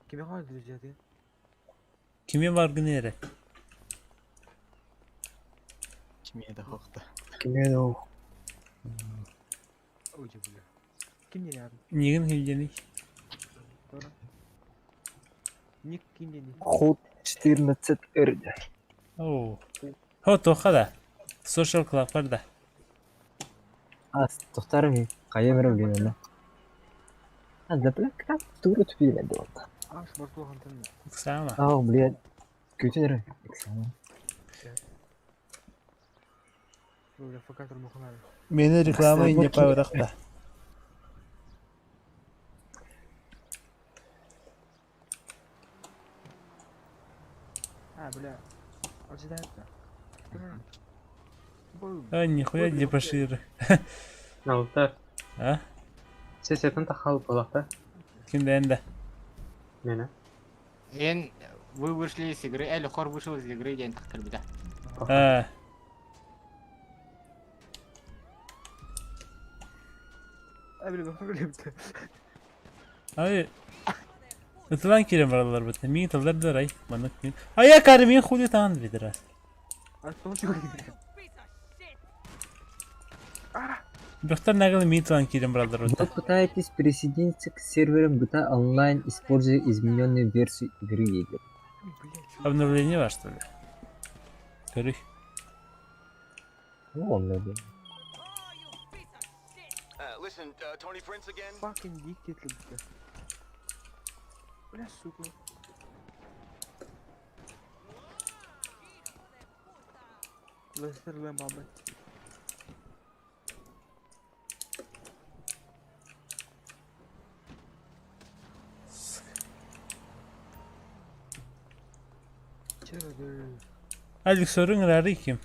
Кими хоға друзья ты? Кими бар гын эрэ? Кимиэ да хоқта. Ой, бля. Ким не рядом? Нигин кимдений? Тора. Ник ким не Ход 14 эрде. Оо. Хо тоха да. Social club бар да. А, тохтарым кая берем дегенде. А, да бля, как туру түпеймен деп отты. Аш, бартухан тын. Сама. Ау, блядь. Күтер. Бля, факатор муханары. Мени реклама инне паврах да. А, бля. Ожидает да. Бу. А нихуя не пошире. Алтар. А? Сесетин тахал буолахта. Ким да да. Мена. Эн вы вышли из игры, Эль Хор вышел из игры диэн тахтарбыта. А. Ай. Ытылан киирэн бараллар бит. Миин тыллар да рай. Маннык мин. Ая кары мин хули таан бидра. Бөхтөр нагыл миин тылан киирэн бараллар бит. Вы пытаетесь присоединиться к серверам GTA Online, используя измененную версию игры Егер. Обновление бар что ли? Көрүй. Ну, он надо. Fucking dictator. Бля, сука. Лесерлем бабы. Алик сорун рары ким?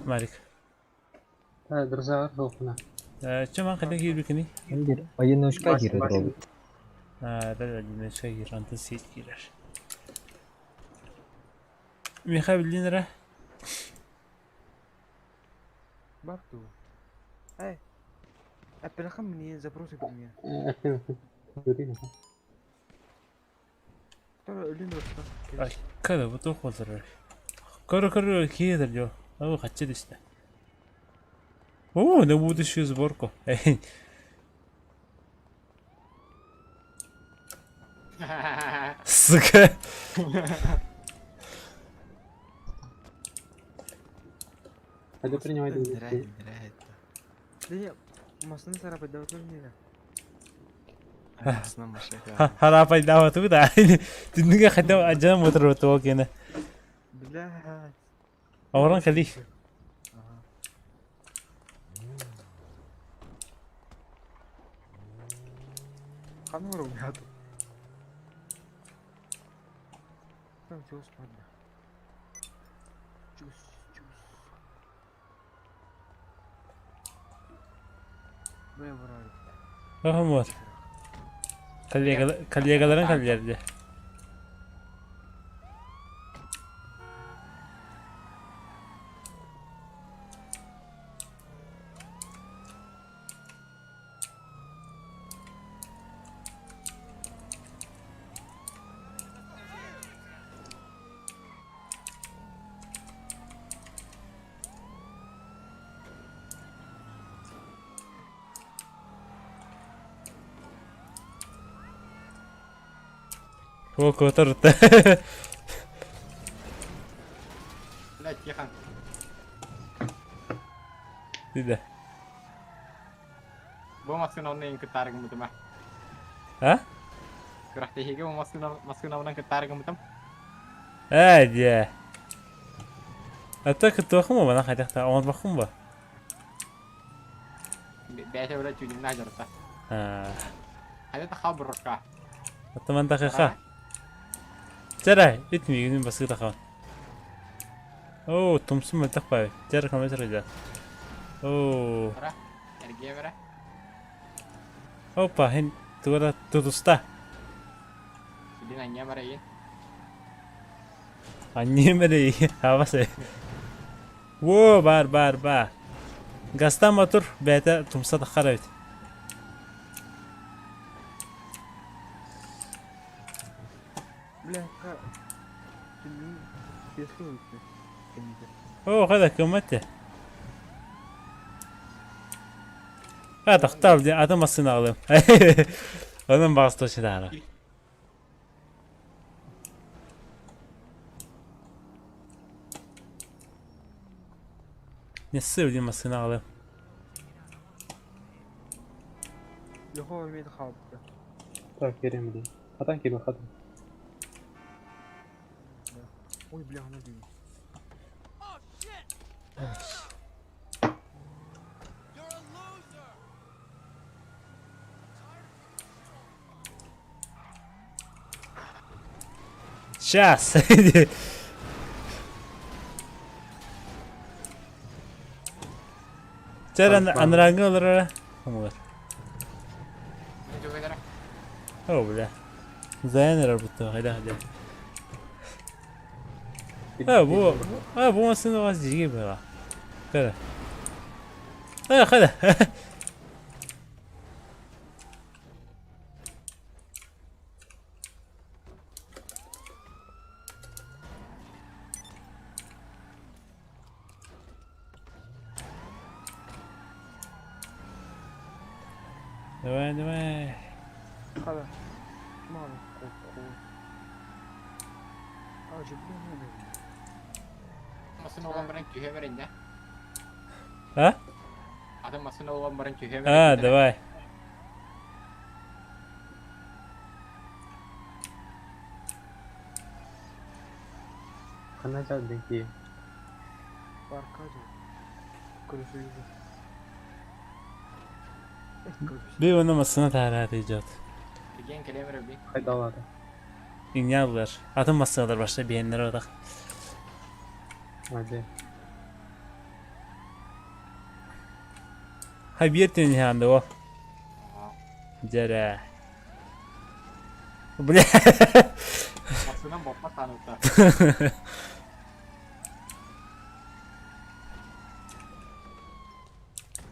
Марик. Друзья, толкуна. Чаман қайда киирбикини? Бир одиночка киирэр робот. Да, одиночка киирэр, онтон сеть киирэр. Миха билдин эрэ? Бар дуу. Эй. Эппэрэххин мне запросы мне. Ай, када бу туох буолар Көрө-көрө киһи дьо. Оо, хаччы түстэ. О, на будущую сборку. Сука. Пойду принимать Ныряй, ныряй. Да не, массыына сарапайдаабатылар миэнэ. Астына машина. Харапайдаабатыбыт да. Түннүгэ хотя адьан мотор ол киэнэ. Блядь. Оҕорон кэлий. Ага. Ханна барар Там чего спать? Чус, чус. Бля, барар. Оһомуот. Коллегаларын кэллэрдэ. О, куотар Блядь, тихо. Диде. Бу массыына онно кыттаары гыммытым А? Күрэхтэһиигэ бу массыына массыынабынан кыттаары гыммытым. Ээ, дьэ. А так кыттыахым ба, хайдахта оҥорбоххун ба? Бэйэтэ бля тюнингнаах дьарыкта. Аа. Хайда тахаа буррукка. Оттоман тахыха. Чэрэ, ит миигин басыы тахаан. Оо, тумсум мөлтөх баай. Чэрэ компьютер дьэ. Оо. Эргиэ бэрэ. Опа, хин тугара тутуста. Билин анньа барайын. Анньыым эрэ абас. Во, бар, бар, бар. Гастан мотор бэйэтэ тумса таххар эбит. Бля, ка... Түннүн пески өлүктэ. Кэнники. Оо, хайда кыммат те. А, тохтоо, атын массыына аҕалыам. Онон баҕас точно таһара. Не сыр диэн массыына аҕалыам. Лехо имеет хаалбыта. Так, киирэн билин. Хатан киирбэ хатан. Ой, бля, она дии. Сейчас. Чэр анарааҥҥы олорор Хомугар. О, бля. Заян эрэр буттуга хайдах диэн. А, бу, а, бу массыына вас дьиги быһа. Кара. А, хада. Давай, давай. Хада. Мало ку. А, же блин, Массыына olan баран түһэ берин да. А? Атын массыына olan баран түһэ берин. А, давай. Ханна жал дии. Парка же. Колесо. Bir onu masına tarat идет. Тиген кэлиэм эрэ би. Хайдалады. Иңнялар. Атын массыналар башта биэннер одақ. Hadi. Хай биертен ханды о. Жара. Бля. Массыынан боппа таанытта.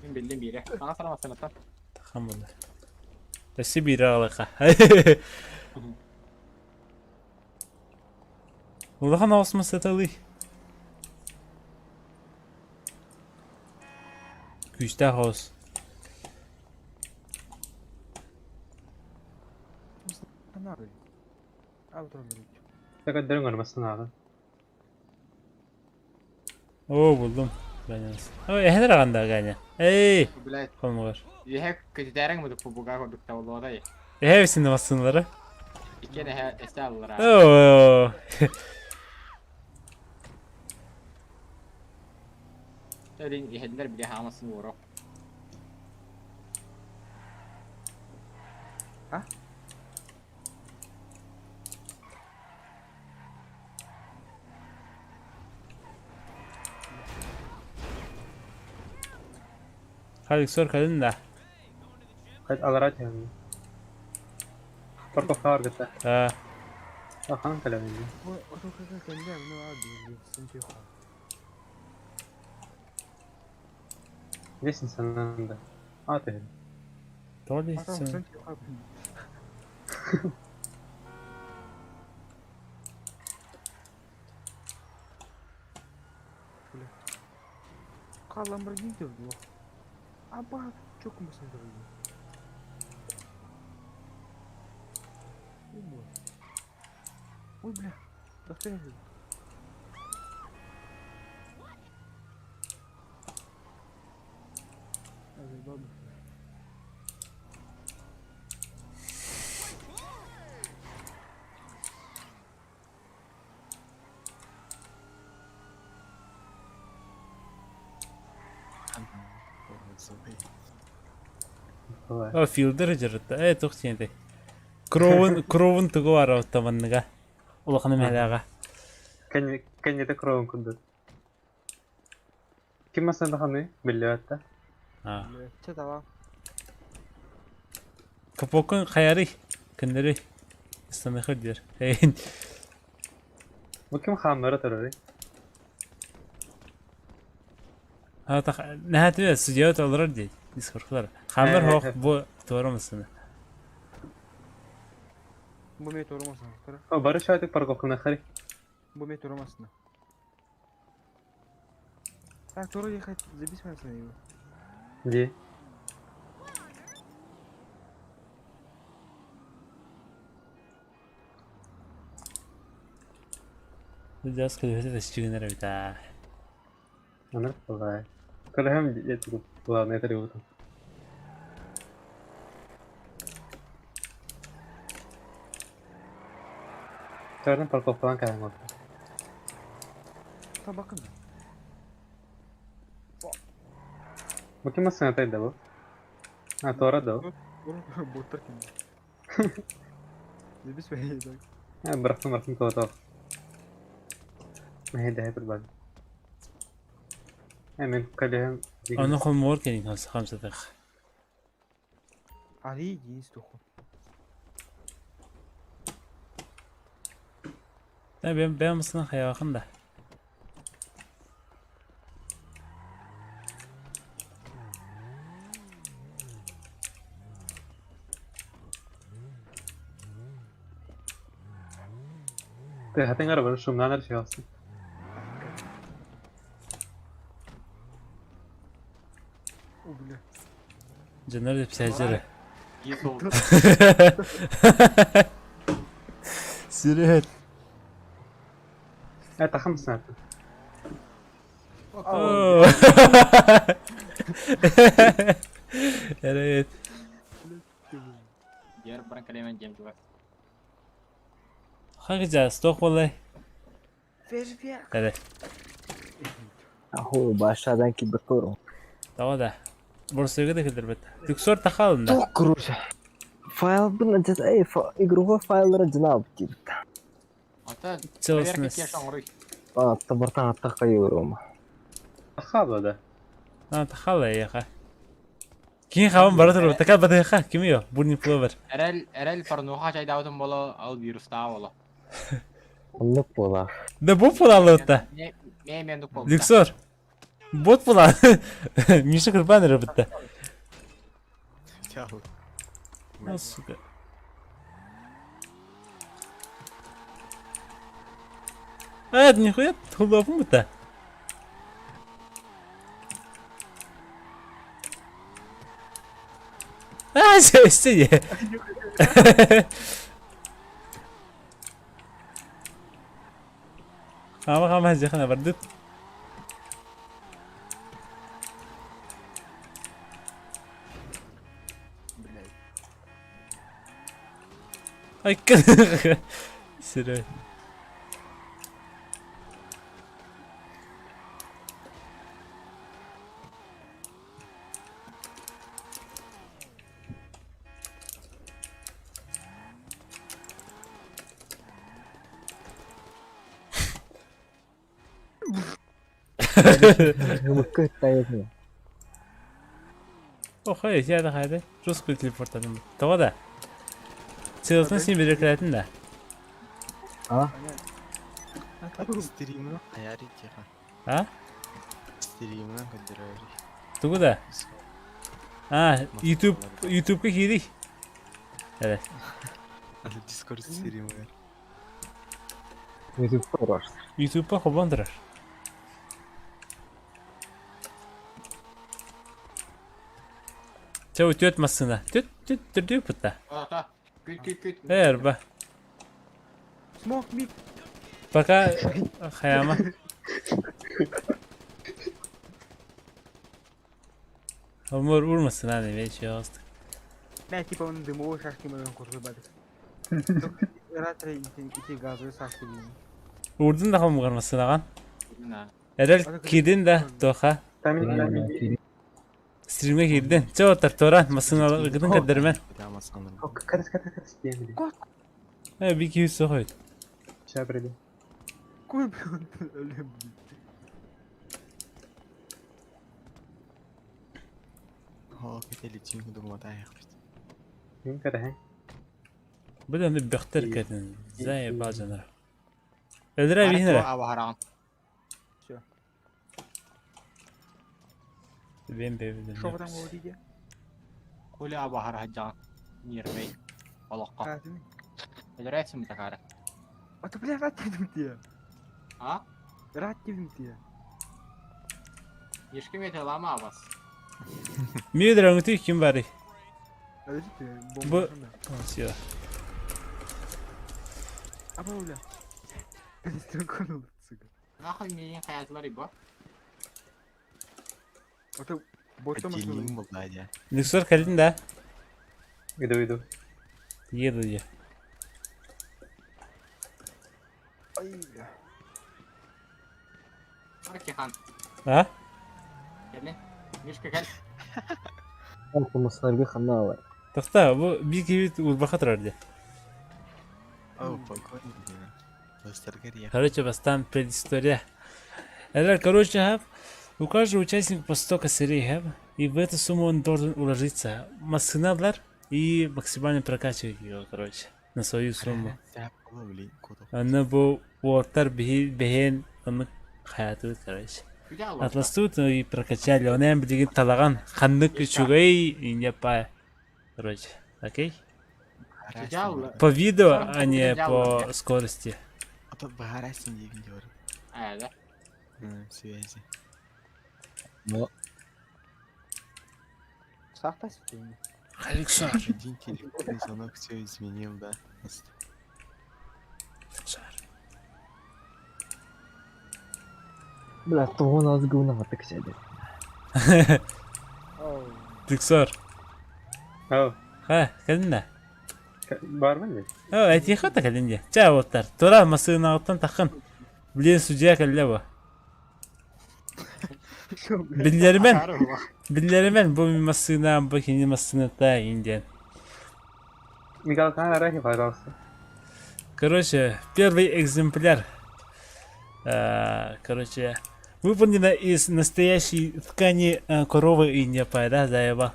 Мин биллим биирэ. Ана сара массыынаттан. Хамбылы. Өссө биир аҕалыха. Улахан оҕус саталый. Күүстээх оҕус. Анары. Авто Тәкәддерин көрмәсен ағы. Оо, булдум. Бәнәс. Ой, эһэнэр аҕанда Ганя. Эй, Блядь, холмугар. үөһэ көтүтээрэҥ мудук буга курдук табыллуодай. Эһэ бисинне массыналары. Иккиэн эһэ эстэ аллара. Оо. Төлүн иһэллэр били хаамасын уоро. А? Халик сор калын да. Хайд алара тиһэн. Парковка аргыта. А, Ахан кэлэбин. Ой, ото как кэнде, ну а дии, сен Лестница нанда. А ты. толи Ото сен. сен Ка Ламборгини деп Аба, чок мısın Ой, Ой, бля. Достань. О, филдер жырытта. Э, тух тиенде. Кровун, кровун тугу бар оттаманныга. Улаханы мэлага. Кэннете кровын курдук. Ким массыына ханы? Биллибэт А. Че дава? Капокун хаяры. Күннери. Станыхы дер. Эй. Бу ким хаамнара турары? А так, нәһәтү судья алыр ди. Дискурслар. Хамыр хох бу туара мısın? Бу мет оромасын. Кара. О, бары шайтык парковканы хари. Бу мет оромасын. Так, тура ехать, забись на его. Ди. Жас көлөтө төчүгүнөр бит а. Аны балай. Көлөһөм жетип главное это вот. Төрдөн парковкадан кайын болду. Та бакын. Бу ким массыына тайда бу? А, туара да. Боттар ким. Забись так. А, бырахтым бырахтым туара. Мәһе дә бер Ә мен көлөһөм. Аны холмор келин хамсатык. Али единиц туху. Бэйэм бэйэм массыынан хайаҕахын да. Тыаһатыҥ эрэ бары шумнаан эрэ сыһыахсың. О, бля. Дьоннор дэпсээдьэрэ. Сүрүһүт. Э, тахам снааты. Эрэ Дьиэр баран кэлиэмэн дьиэм чугас. Хагыжа, стоп болай. Эрэ. Ахуй, башадан кибертору. Тоҕо да. Борсуйга да киллэрбэт. Люксор тахаалын да. Туох короче. Файлбын эй, игровой файллары дьанаабыт диэбит. Ата проверка кеш оҥоруй. А, табартан аттах кайылырым. Тахаала да. А, тахаала эйиэхэ. Киин хабан бара турар. Така батыха кими yo? Бурни пловер. Эрэл эрэл порнуха чайдаабытын боло ал вирустаа боло. Оннук буолаах. Да бу буолаллыбытта. Мэ мен дук болбута. Люксор. Бот буолаа. Миша кырбан эрэ бытта. Чао. Ну, сука. А, нихуя тулапым бытта. А, сене. Хама хама жахана бардыт. Блядь. Ай, Серый. Ымыкка ыттайытын. Охой, я хайда. Жестко телепортадым. Тоҕо да? Целостно син берекелетин да. А? Стримынан хайари тиха. А? Стримынан көрдөрөөрү. Тугу да? А, YouTube, YouTube'ка киирий. Evet. Discord стримигэр. YouTube турар. YouTube'ка холбоон турар. Чэ, үтүөт массыына. Түт, түт, түрдүү пытта. Ата. Күт күт күт. Эр, ба. Smoke mid. Пока хайама. Умur урмасын аны вещи ястык. Мә, типа onun дымовой шашки мен курсу бадык. Ратра ити газовый шашки дейм. Урдун да хамгармасын аган. На. Эрел кирдин да тоха. Тамин тамин. Стримге кирдин. Чэ отар торан масын гыдын кадермен. Катас катас катас диэмили. Э би киүс сохойт. Чабрили. Кой өлөм. Оо, кетели чинь думатайх. Мин кадаһын. Бу да бөхтер кедин. Зай бажанар. Эдре бихнере. Абахаран. Бен бебеден. Что там говорите? Коля абахар хаджан. Нирвей. Олоққа. Катын. Өлөрәсің такара. А то бля рат дедим тие. А? Рат дедим тие. Ешкім ете лама абас. Мидер өңтүй ким бары? Подождите, Бу- бомба. Все. А бля. Стрелканул, сука. Нахуй миин хаятлар бу. А то ботом Отделение булда дия. Люксор кэлдин да? Иду иду. Еду я. Ай, бля. Аркихан. А? Кэлин. Мишка кэл. Мусаргы ханна бар. Тохта, бу би киүт урбаха турар дии. О, погоня дия. Бастаргар я. Короче, бастан предыстория. Это, короче, хаб, у каждого участника по 100 косарей, хаб, и в эту сумму он должен уложиться. Массыналар и максимально прокачивать его, короче. На свою сумму. Аны бу уолаттар биһи бэһиэн оннук хайаатыбыт короче. Атластыбыт и прокачали. Онон билигин талаҕан ханнык үчүгэй иньэ па короче. Окей? По виду, а не по скорости. А то Связи. Александр. Один телефонный звонок все изменил, да? Бля, того нас говна так сядет. Тиксор. Ау. Ха, кэлиннэ. Бармын дии. Оо, этиэхэ да кэлин дии. Чэ, уоттар, тура массыынаҕыттан таххын. Блин, судья кэллэ бу. Биллэримэн, биллэримэн, бу мин массыынам, бу кини массыыната иин диэн. Михаил, арахи, пожалуйста. Короче, первый экземпляр. Короче, выполнена из настоящей ткани коровы и не да, заеба.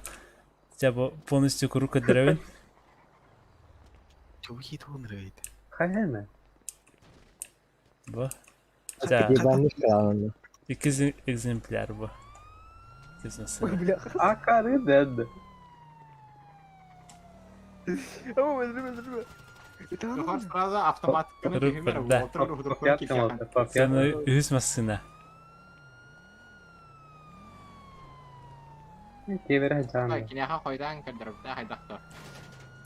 Хотя бы полностью курука деревень. Хайна. Бу. Да. Ебаный Икки экземпляр бу. Ой, бляха. Акары дед. Духар сразу автомат Да. Саны үһүс массыына. Кевере жан. Киниэхэ хойдаан көрдөрбүтэ хайдах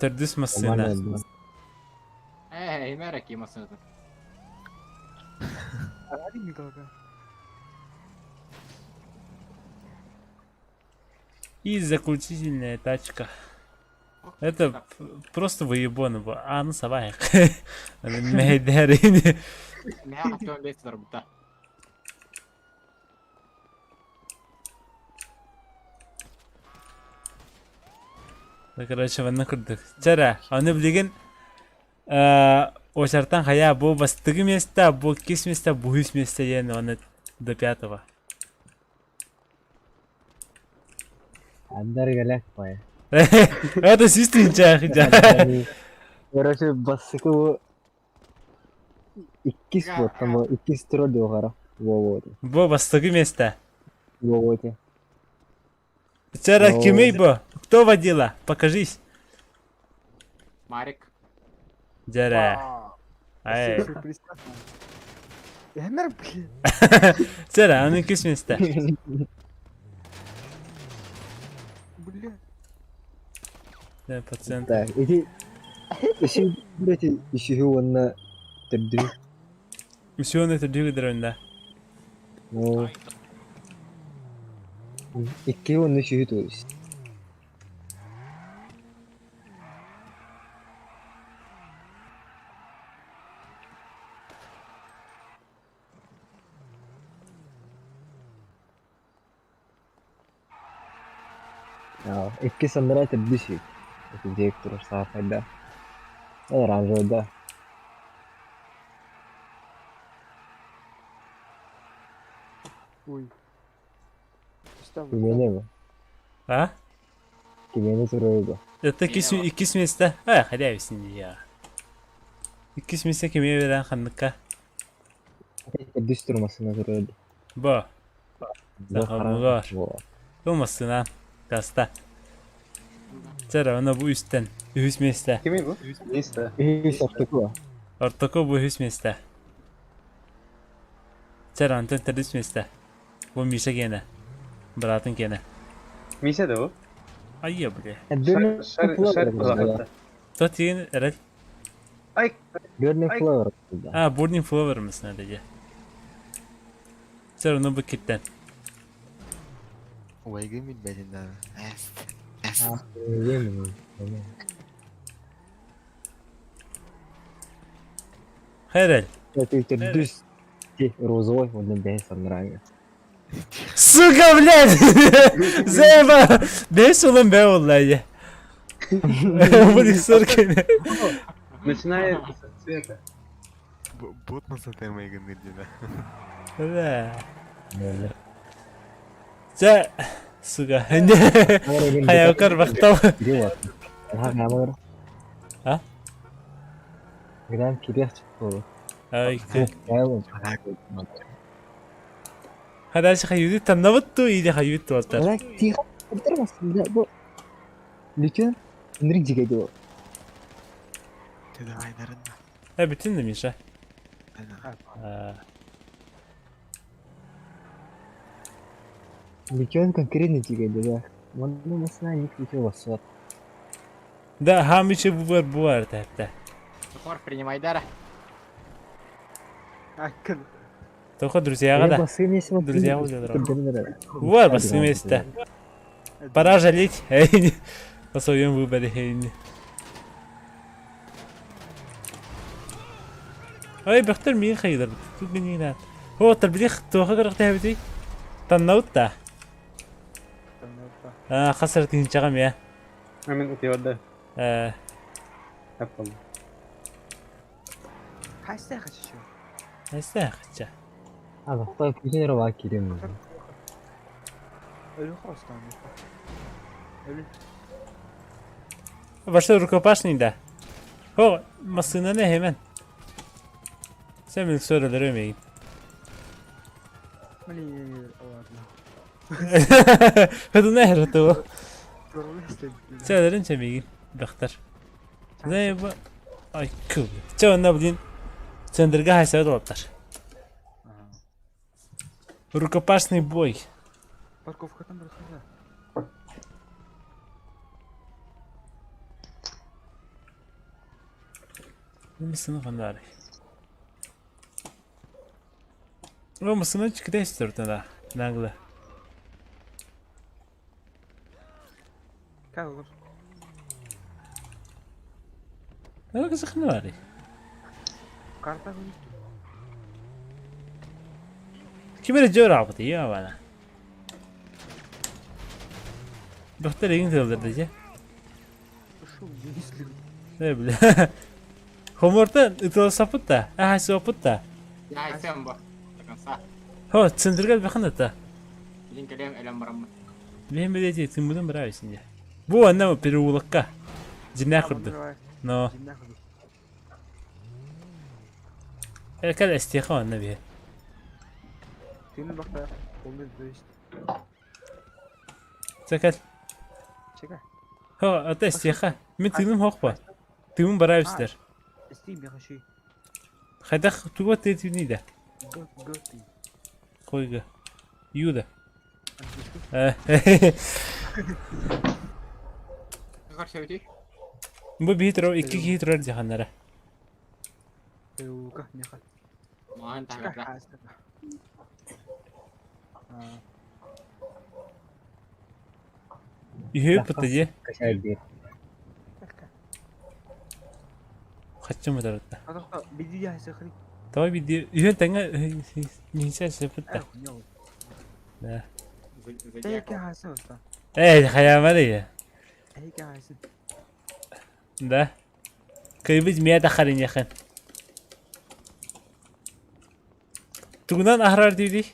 Төрдүс массыына. Ээ, имэрэ ки массыынатын. И заключительная тачка. Это просто выебон бу. Аны сабайык. Мэйдэрини. Мэ хатыан бес дарбыта. Короче, манна курдук. Чара, аны билигин очартан хайа бу бастыгы место, бу иккис место, бу үс место диэн оны до пятого. Андар галак пай. Это систинчах. Короче, бастыкы бу иккис вот там иккис тура дуохара. Во-во. Бу бастыгы место. Во-во. Вчера кимей бу? Кто водила? Покажись. Марик. Дьэрэ. Ай. Эмэр блин. Чэрэ, аны иккис место. Бля. Да, пациент. Так, ити Үсү блять үсүһү уонна төрдү. Үсү төрдү кыдырында. Оо. Икки уонна үсүһү то есть. Икки саннара төрдүс үһү. Ити директор саахайда. Оранжевда. Ой. Кимиэнэ бу? А? Кимиэнэ туруйда? Это иккис место. А, хотя я. Иккис место кимиэ берэн ханныкка? Төрдүс турмасына туруйда. Бу. Сахабыгар. Бу массына. Таста. Чара, она бу үстен. Үһүс место. Кими бу? Место. Үһүс ортоку. Ортоку бу үһүс место. Чара, онтон төрдүс место. Бу Миша киэнэ. Быраатын киэнэ. Миша да бу? Айя, бля. Шар шар Тот тиген эрэл. Ай. Burning Flower. А, Burning Flower мısın hadi. Чара, ну бу киттен. Уайгы билбэтин Хэрэл. Төрдүс розовый уонна бэйэ саннарааҥҥа. Сука, блядь! Зеба! Бэс улам бэ олла Бу соркин. Начинает с цвета. Бот масата майгын дина. Да. За сука. Хайакар бахтал. А? Грам кириэх буолуо. Ай, Хадаши хайыды таннабыт ту или хайыт туолтар. Тихо, бу Лүтүн ынырык дьигэ дуо. Ты давай дарынна. Э бүтүн да Миша. Лүтүн конкретно дьигэ да. Манна масына ник лүтүн бассыат. Да, хамичи бу бар тәпте. Хор принимайдара. Только друзьяға да. Друзья Бар басы месте. Пора жалеть. О своем выборе. Ой, бөхтөр мин хайдар. Тут мин не О, тарблих тоха көрөхтә бити. Таннаут та. А, хасар тинчагам я. Мен утиорда. Э. Аппал. Хайста хача. Хайста хача. А, вахта күзен ра кирем. Өлі хостан. Өлі. Башта рукопашный да. О, машина не hemen. Sen beni söyleler ömeyin. Блин, ладно. Это не это. Сәлерин чемигин бахтар. Не бу ай күл. Чэ онна блин центрге хайсабат олаптар. Рукопашный бой. Парковка там проходила. Мısını хандар. О, мısını чикде истерт да. Нагло. Как olur? Ну, кызыкны Карта будет. Ким жор абыты я бана. Доктор егин тылдырды же. Ушел, если. Не бля. Хоморта ытыл сапыт да. Аха сапыт да. Я айсем бу. До конца. Хо, центргал бахын да. Билин келем элем барамын. Мен билети тымбыдын бирабы синде. Бу анна переулокка. Жинна курду. Но. Кал استيقاظ النبي. Тыны бакта, он есть. Сакат. Чека. Хо, ата استيقاظ. Мен тыным хокпа. Тымын барабыстер. Стим бяхаши. Хайдах туга тетүни да. Г г ты. Койга. Юда. Бу битро икки китро диханнара. Ука, меха. Махан тахара. Үһү пытыде. Кашай Хачым тарытта. Биди я сахри. Давай биди. Үһүн таңа нинсе сепытта. Да. Эй, хаямары. Да. Кайбыз мия да харин яхан. Тугунан ахрар диди.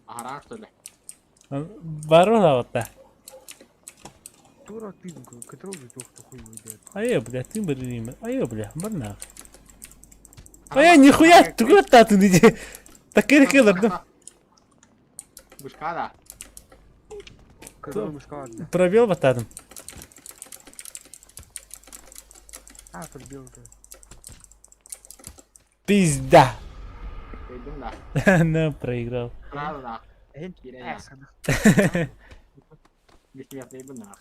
Ахрар что ли? Барон аватта. Тура ты, который тух хуй уйдет. Ай, бля, ты блин, ай, бля, барна. Ай, нихуя, тугунан тату диди. Такыр кылырдым. Бушка да. Пробел батадым. А, пробел да. Пизда. Да. Ну, проиграл. Правда. Бессмертный бы нах.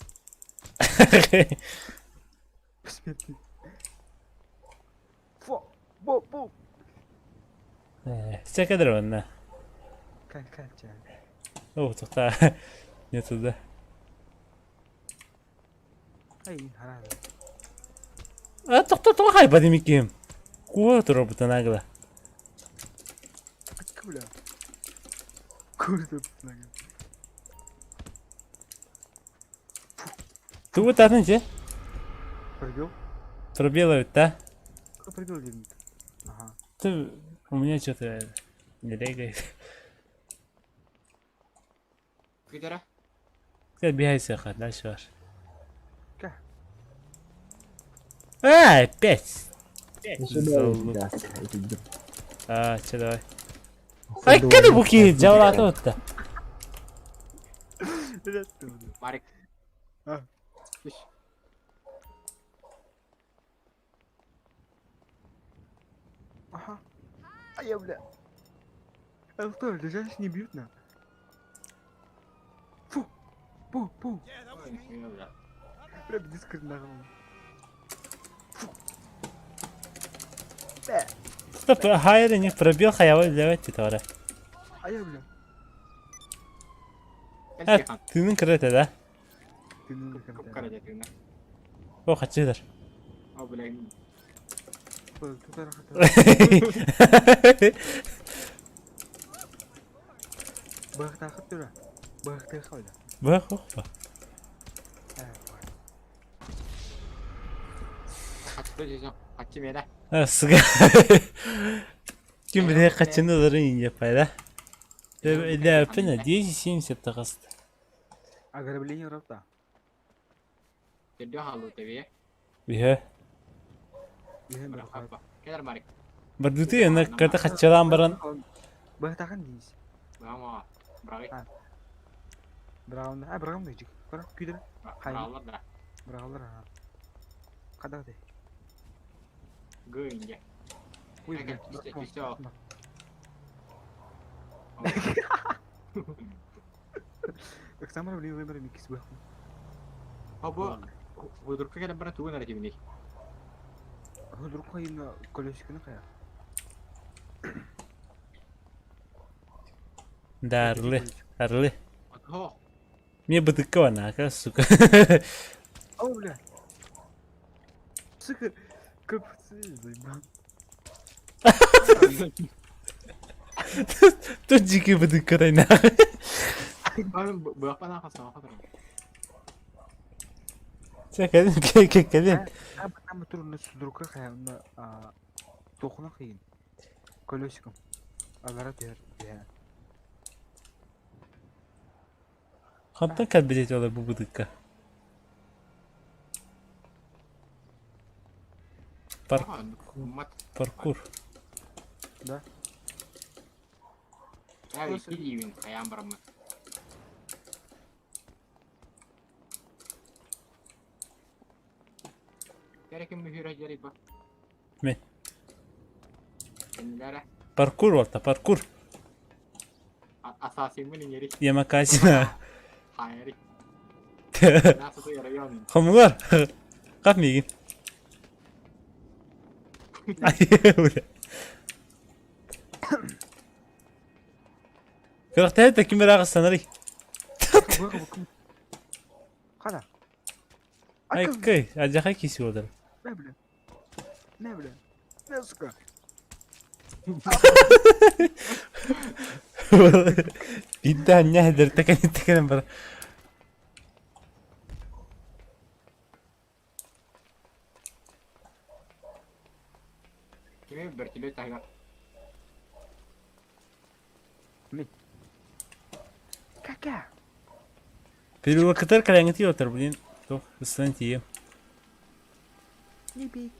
Бессмертный. Фу, бу, бу. Всякое дрона. Как, как тебя? О, тухта. Не туда. Ай, харада. А, тухта, тухта, хай, поднимиким. Куда ты робота нагло? Бля. Курда нагло. Ты вот одна где? Пробел? Пробел да? Кто пробел где Ага. Ты у меня что-то не регает. Где? Ты бегайся, дальше ваш. Как? А, опять! Ну сюда Залуп. да, иди. А, че давай. Ай, кede bu ki? Cevap отта. Марик. А. Түш. Ага. А я, бля. А что, лежащий не бьют на? Фу! Пу, пу. Ой, нихуя, бля. Бля, дискрет нахуй. Фу. Бля. Стоп, хайр не пробил хаявы давайте товара. А я, бля. А, Кэл тыынын кырыта да? Ты ну Кып-кара дедиңер. О, хачыдар. О, бля. Бах, ох, ба. Хачты жезо. Хачы мена. А, сука. Ким биле качыны дарын инде пайда. Да, пена 1070 тагаст. Ограбление рапта. Төрдө халу тебе. Бихе. Бра, Келер Марик. Бардути ана ката хачалан баран. Бахтахан дейс. Браво. Браво. Браун, а браун дейжик. Кара, күйдір. Браво да. Браулар. Кадак дей. Гы инде. Ой, Ага, бля, түсті, браун. түсті ал. Оксамар блин выбор микс баху. Хобо. Худурка келе бара тугун ара дибини. Худрук кайына колесиканы кая. Да, орлы. Орлы. Хо. Мне бы такого нака, сука. О, бля. Сука, капцы, заебал. Тут дикий быдык на. Бу апана касама катыр. Чекалин, кекалин. А там турны судрука кая, на тохуна кыйын. Колесиком. Алара тер. Я. Хантан калбилет ола бу быдыкка. Пар Мат. паркур. Да. Я килибин каян барамын. Керек мүхүрө жери ба. Мен. Кенилere Паркур орта, паркур. Асасимын иңери. Ямакасина. Хайри. Насыл ярайон. Хомугар. Кап мигин. Ай, бля. Кырактайда ким бир агыстанары. Кара. Ай, кай, ажака киси олар. Не, бля. Не, бля. Не, сука. Бидде ання хедер текен текен бар. Кими бөртүлө тага. Кака. Перевокатор калаңы отыр, блин. Тох, ыстан тием. Не бей.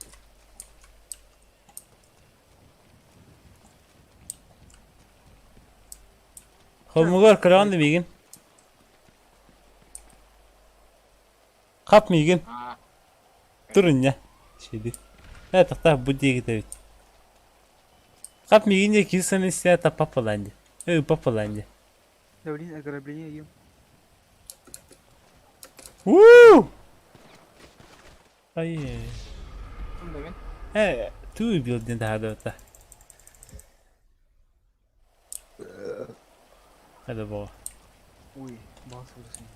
Хомугар кыран мигин. Кап мигин. А. Туруння. Шеди. Э, тахта бу диги бит. Кап мигин де кисаны ся та папаланди. Э, папаланди. Да, блин, ограбление ем. У! Ай. Ким мен? Э, ту билдин да хадата. Hadi боо. Ой, бас vursun.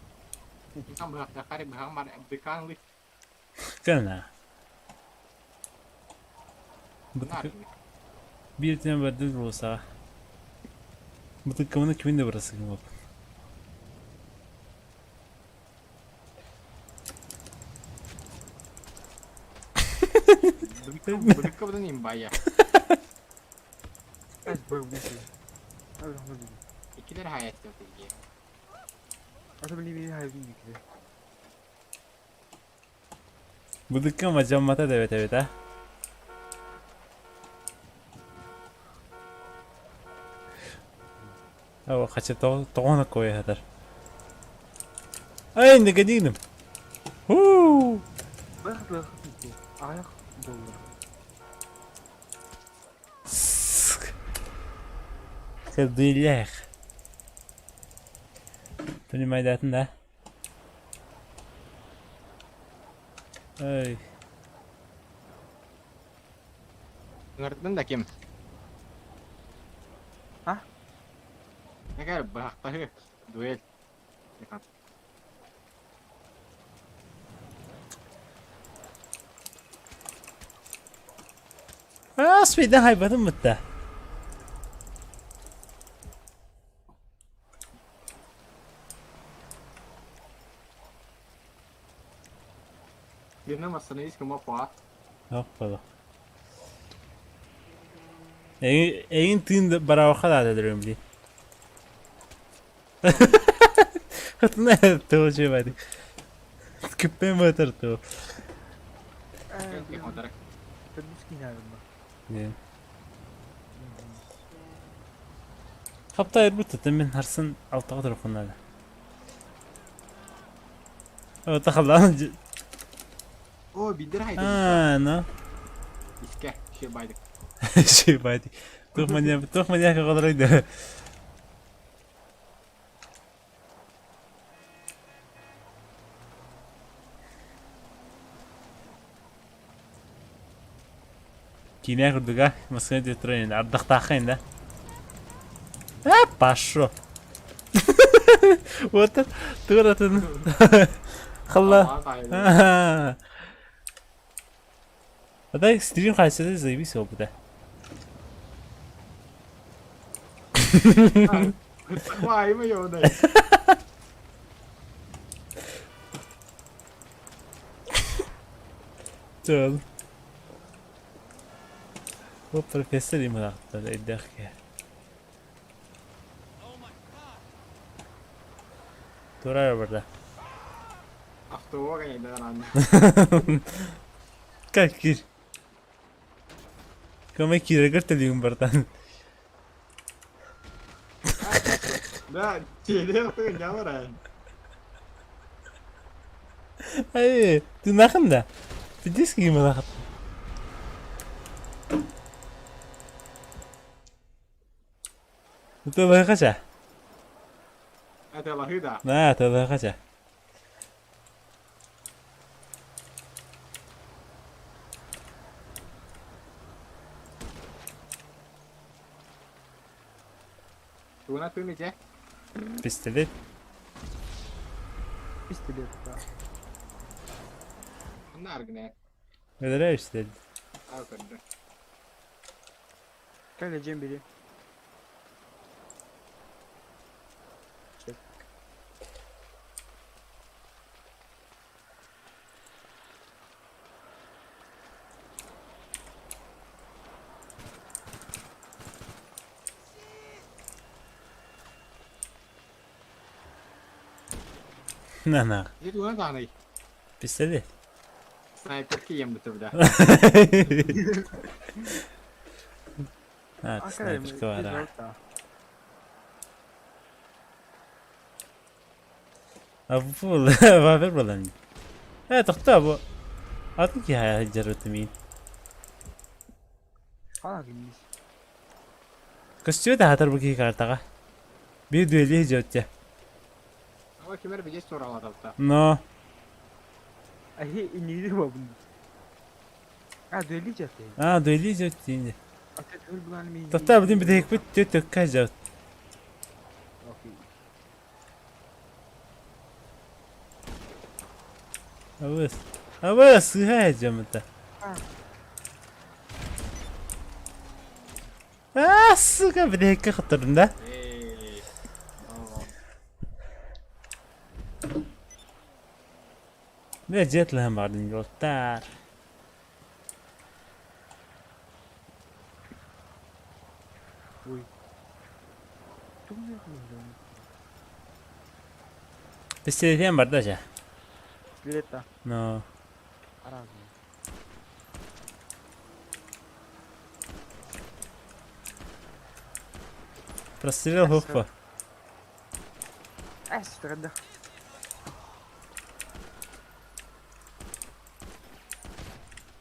Инсан быхакта кари быхак мар быканлы. Кана. Нар. Bir tane verdi olsa. Bu takımını kimin de burası kim bak. Быдыкка быдын имбая. Ай, б, блин. Ай, бля, Икилер хаятта тиги. А то, блин, я хайвин никде. Будукка мадьаммата да эбит эбит а. О, хача тоҕо куойа сатар. Ай, нагадиным. Хуу! Аҕыйах доллар. Кырдыыллаах. Понимайдаатын да? Ай. Ыҥырдын да ким? А? Эгер бырахтаһыы, дуэль. Аа, спиден хайбатын бытта. Birine masını кыма паа. Оппала. Эйин тыын барауха да дөрөм ди. Хатына тоже бadi. Күппен батыр ту. Не. Хапта эрбут мен харсын алтаға тұрқынады. О, тахалан. О, бидер хайда. А, ну. Иске, ши байдык. Ши байдык. Тух маня, тух маня кагаларайды. Киинэ курдуга Москва диэт ардахтааххын да? А, пошел. Вот тууратын халла. А дай стрим хайсады заебись опыта. Вай, мы Чол. Бу профессор ималаахтар өйдөөх киһи. Турар барда. Автобуга кайда Как кир. Көмө кирегер төлүүн бартан. Да, теле нямара. Ай, ты нахын да? Ты диски ималаахт. Тылыхача. Это лахыда. Да, тылыхача. Туна ты где? Пистолет. Пистолет, да. Наргне. Öldürüyor пистолет. Кэлэ бери. На-на. Иди Пистолет. Снайперки ем бля. А, снайперка бара. А бу бабер болан. Э, тохта бу. Атын ки хая жарытымин. Хана кимис. Көстүө да хатар бу ки картага. Bir дуэли жотте. Ава кимер бижес суралады. Но. Ахи инниги бабын. А, дуэли жатты. А, дуэли жотте инде. А ты дуэл булан ми. Тохта бу дин бит бит төт жот. Окей. Абыс. Абыс, сыхай жамыта. А, сука, бит хатырдым да. Бля, дед лэмбардын жолтар. Ой. Пистолетен бар да жа. Пистолет Но. Араас. Прострел хоппа. Эс, тогда.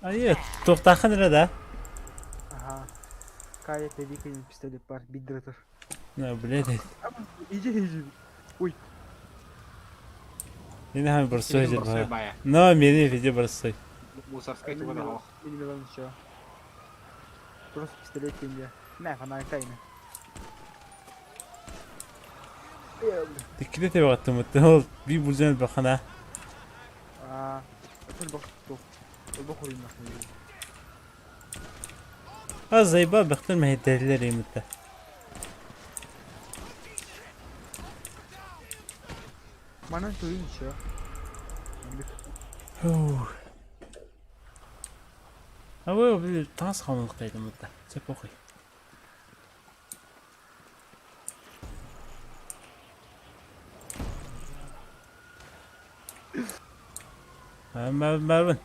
Айы, туохтааххын эрэ да? Ага. Кая педикин пистолет бар, биддратор. Ну, блядь. Иди, иди. Ой. Мин хаһан борсуой Сирин борсуой дьарбаҕа. баайа. Но, мени виде борсуой. Мусорскай туга да оһох. Мини ничего. Просто пистолет тенге. На, фонарик тайна. Тикките тебаҕаттымыт. Ол би булдьан бахана. Аа, Өлбөх уруйнах. А зайба бахтар мэһэйдээллэр имитэ. Манан туйун еще. А вы, блин, таас хамылыктайдымыт да. Чэ похуй. Марвин.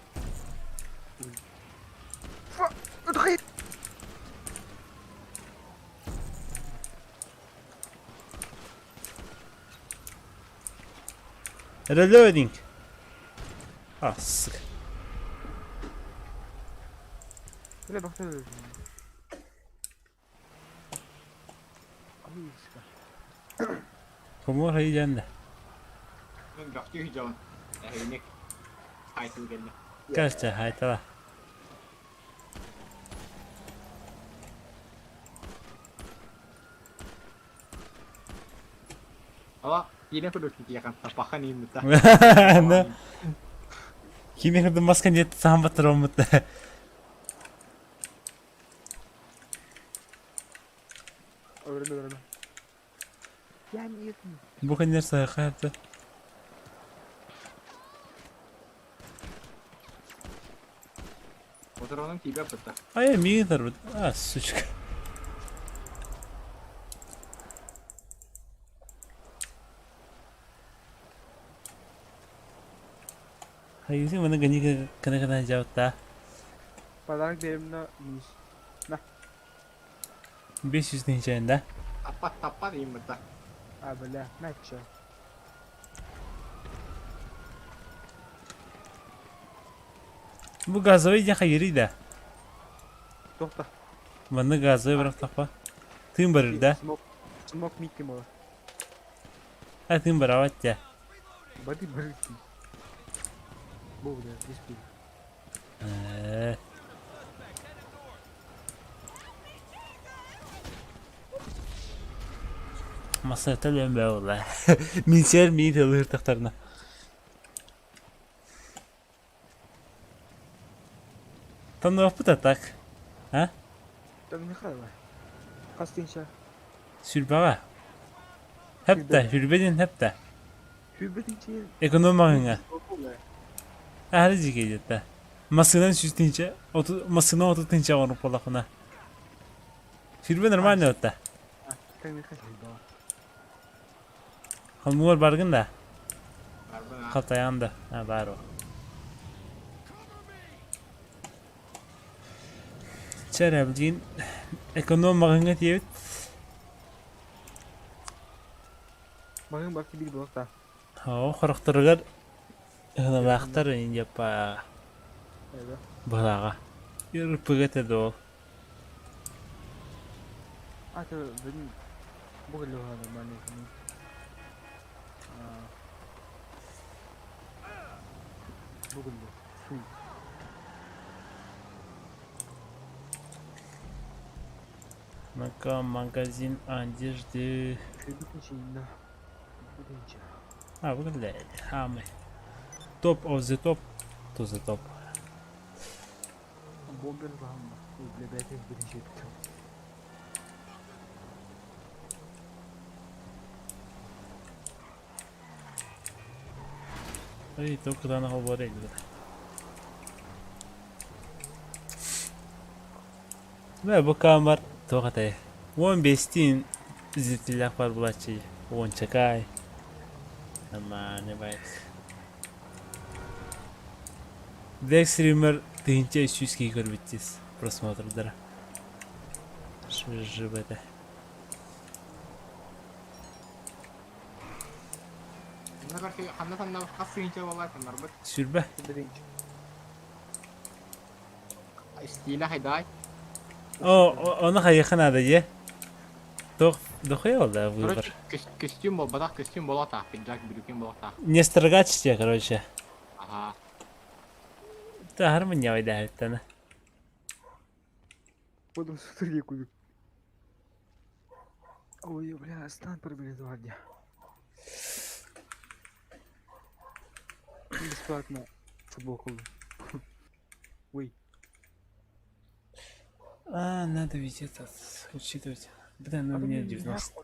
Reloading. Ah, сука. Бля, бахтар. Хомуор хайдьаан да. Мен бөхтүү дьон. Эһиник. Хайтыл кэллэ. Кажется, хайтала. Ала, киинэ курдук киһиэхэ таппахха нииммитэ. Да. Кини курдук маска нет сахан баттараммыт. Бу кэннэр саха хапта. Отуронун тиибэ бытта. А я миигин тарбыт. А, сучка. Хайысын маны гани кына кына жабытта. Подарок берем на На. 500 тыһыынча да? Таппат таппат ииммитэ. А, бля, на чё? Бу газовый диэн хайырый да? Тохта. Манна газовый бырахтахпа. Тыын барыр да? Смок. Смок микки мола. А тыын барабат дьэ. Бады барыр. Бу, бля, здесь был. Э. Масата лен бэ ола. Минсер мин тылыр тахтарна. Там опыта так. А? Там не хава. Хастинша. Сүрбаҕа. Хэпта, хүрбедин хэпта. Хүрбедин Экономаҕыҥа. Аһары дьикэйдэтэ. Массыынан сүүс тыһыынча, массыына отут тыһыынча оҥорук буоллаххына. Сүрбэ нормально отта. Хомуор баргын да? Халтайаан да? А, баар о. Чэ эрэ, билигин эконом маҕаһыыҥҥа тиийэбит. Маҕаһыын барыта биир буолуохтаах. Оо, хорохторугар ыһыналаахтар индиаппа быһылааҕа. РПГ этэ дуо? А, это блин, бу нормальный. Бу Фу. Ну-ка, магазин одежды. А, выглядит. А, мы. Топ of the top to the top. Бомбер главное. Ой, бля, бля, бля, Ой, только да на говорить. Бэ, бу камер туох этэй? Уон биэстиин зрителлээх бар булааччы уончакаай. Нормально байт. Декстример 1300 киһи көрбүттиз просмотрдара. ЖБТ. Ханна ханна хас тыһыынча буолла таннарбыт? Сүрбэ. Стиля хайдай. О, ону хайыха надо дьэ. Тох, дохуя болда выбор. Короче, костюм болбатах, костюм болотах, пиджак, брюкин болотах. Не строгач тебе, короче. Ага. Тахар мыннявай даһыттана. Буду смотри куда. Ой, бля, стан парализовали. Бесплатно футболку. Ой. А, надо ведь это учитывать. Бля, ну мне 19.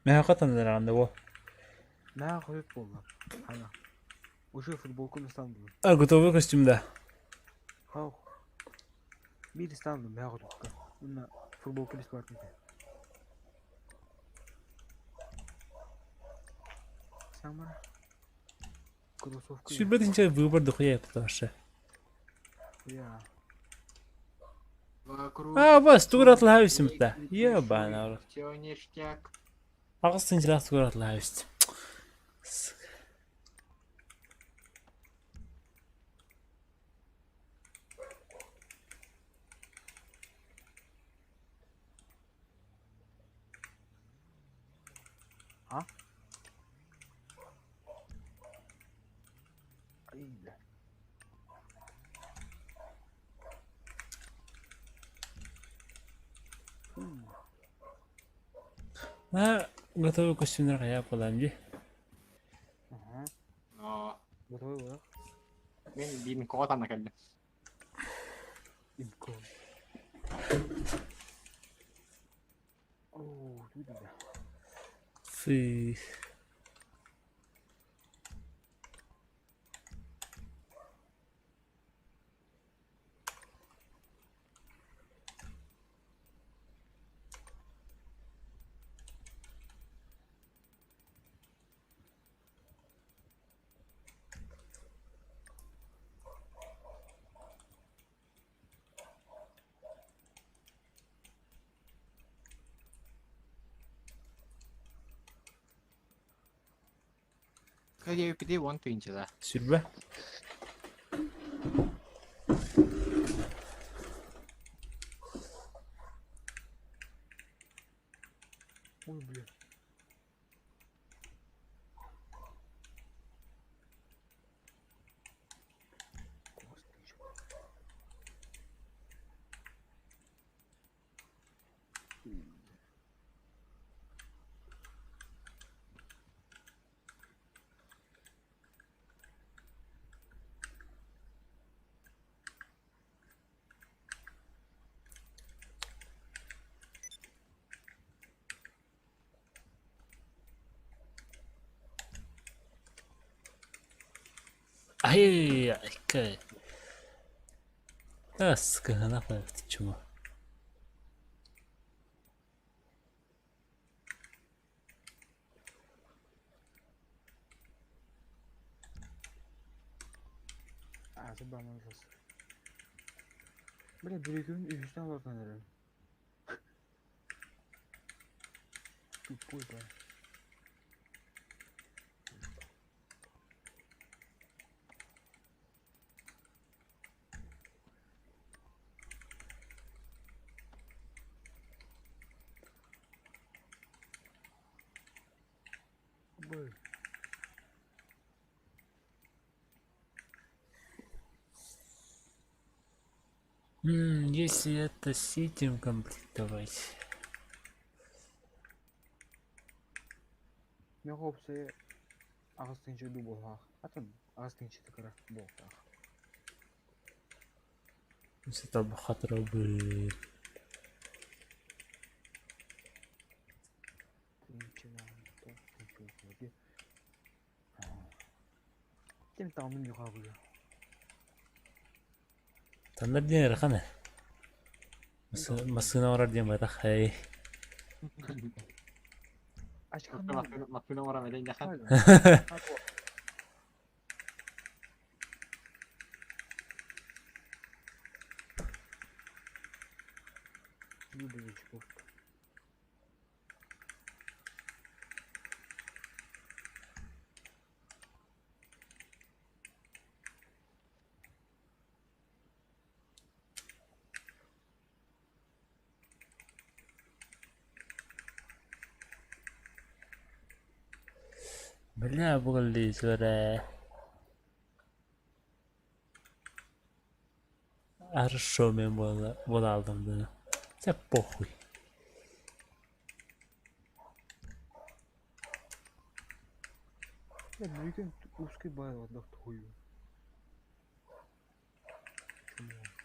Меха тандаранда во. На ходит полно. Ана. Уже футболку на станду. А, готовый костюм, да. Хау. Мир станду, меха только. На футболку бесплатно. Самара. Кроссовка. Сүрбэтинчэ выбор дохуя потому что. Я. Вокруг. А, бас, тугуратлаха үсүмтэ. Ебана. Все ништяк. Аҕыс тыһыынчалаах тугуратлаха үстүм. Ай, бля. А, готовый костюмнар хайа буолан дии. Ага. Но Готовый был. мен биин коҕо кэллим. Имко. Оо, тут да. Фы. Кадиэпити уон тыһыынчалаах. Сүрбэ. Ой, бля. Господи, чё. Ай, айка. Таскана чума. А, забавно ужас. Бля, берегем и весна вот, наверное. Тупой, бля. Б. Если это с этим комплектовать. Мен опция аҕыс тыһыынча дуу буоллаах. Атын аҕыс тыһыынча кыра буолтаах. Это хатырабы. Тыһыынчалаах тыһыынча Ким таамын юхабыга. Таннар диэн эрхана. Массыына барар диэн бата хай. Ачкана. Массыына баран эдэн яхан. Бля, буоллизура. Хорошо мен буола буолаалдым дуу. Чэ похуй. Бля, бүгүн узкий баай хую. Чмо.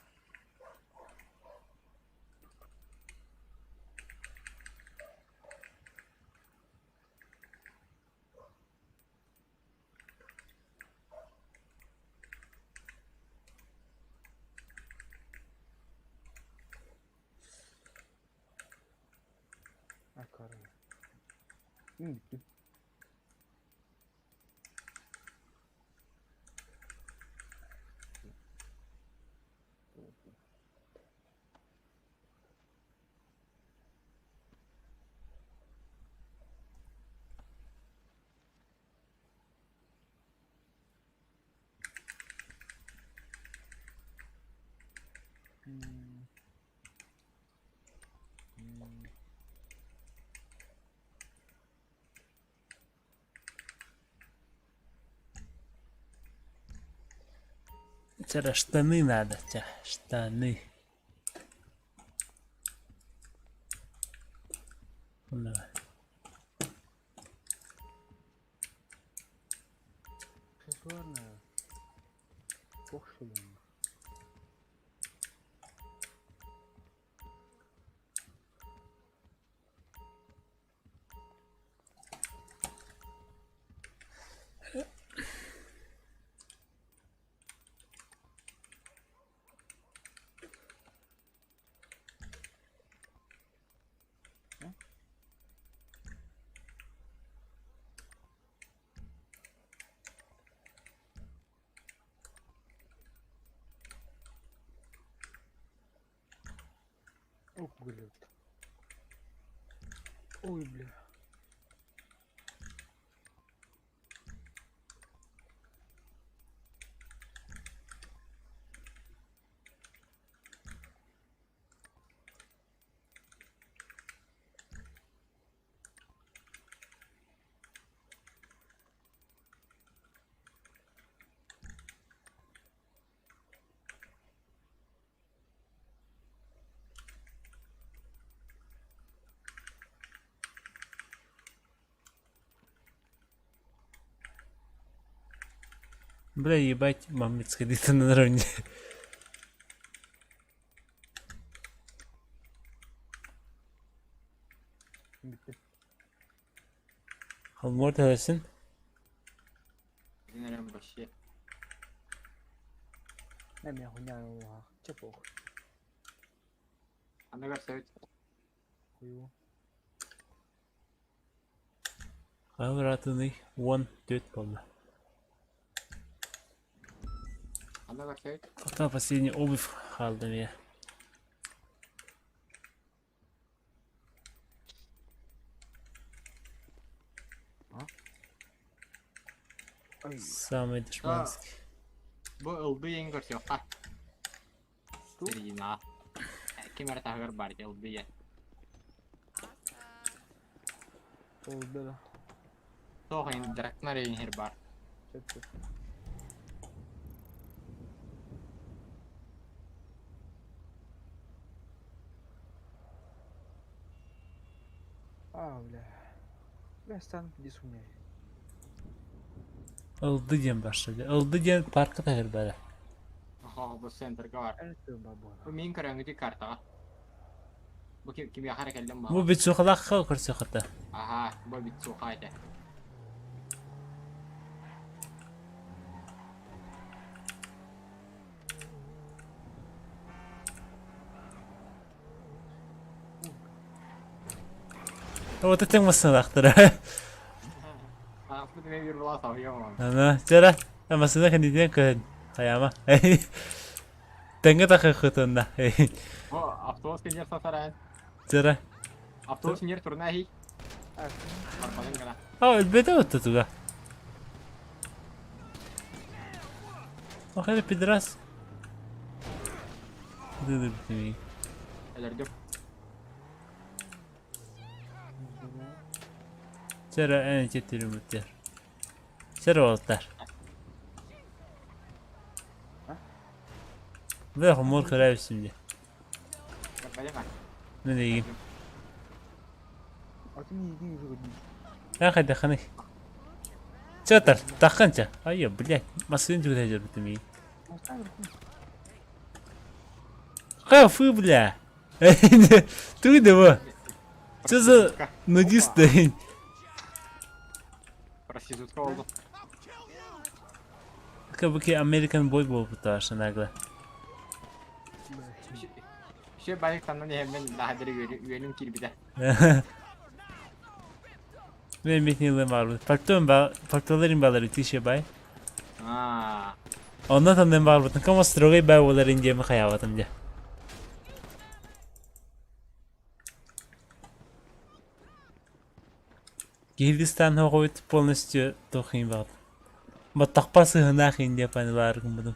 Акара. Бүттүм. М. М. Вчера штаны надо, ча, штаны. Давай. Аксессуар надо. Бог что ли? Ох, блядь. Ой, бля. Бля, ебать, мамец сходит на наравне. Бүттүм. Холмор төлөсүн. Билин вообще. Мен хуйня оҕа. Чэ похуй. Аны көрсөбүт. Хую. Хабыратыный 14 болду. Аны көрсөбүт. Пока последний обувь хаалдым я. Ай. Самый душманский. Бу ылды ең көрсөккө. Сирина. Ким эрэ таһыгар бар ылды е. Oldu да. Тоох ин дракнар ең хер бар. Сөп сөп. А, бля. Бля, стан иди хуйня. Ылды диэн барса. Ылды диэн парка таһыр бара. Хо бу центрга бар. Это бабона. Бу мин көрөңүтү картага. Бу ким ким яхара келдим Бу ба. бит сухалаах көрсө хата. Аха, бу бит сухайта. Вот это масалахтара. А, бу мен бир була сабыйым. Ана, жара, масына кандиден көн. Хаяма. Теңге тахы хытында. Бу автобус кенер сасаран. Жара. Автобус кенер турна хи. Барбадын гана. А, өлбөтө отты туга. Охere пидрас. Дыды битми. Элердим. Жара, ән жеттерим өттер. Сэр уолаттар. Бля, хомур көрө эбиссим дии. Мин эйигин. Эн хайдаххыный? Чатар, таххын ча. Ай, блядь, массыына түгүтэ дьөрбүтүм миигин. Ха, фу, бля. Тугу да бу? Что за нудисты? Проститутка oldu. Кабуки American boy буолбута нагло. Все байык таннан иһэммин наһаа үөнүм киирбитэ. Мен битнилым бар. Пальтом ба, пальтоларым балар үтүше бай. Аа. Онно таннан барбытын кому строгай бай боларын диэми хаябатым дьэ. Киргизстан хоҕуйт полностью туох баҕат. Баттахпа сыһынаах Индия панелаар гыммытым.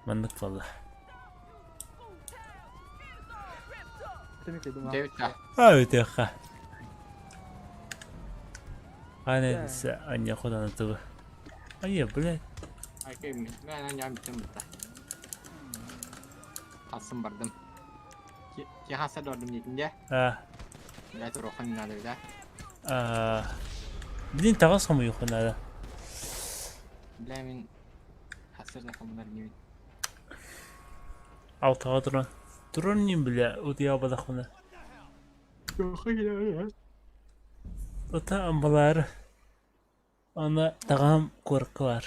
Маннык буолла. А өтөххэ. Аны анья куданы тугу. Айя, блядь. Айкай, мен аньям бүтүн бутта. Тасым бардым. Кихаса дордум диэтин А. Блядь, урухан надо, да? А. Блин, таҕас хомуйуохха наада. Бля, мин хасыр да хомунар инибин. Алтаҕа туран. Туран инин бля, утуйаабатахпына. Ота амбалаары. Аны таҕаһым куоракка баар.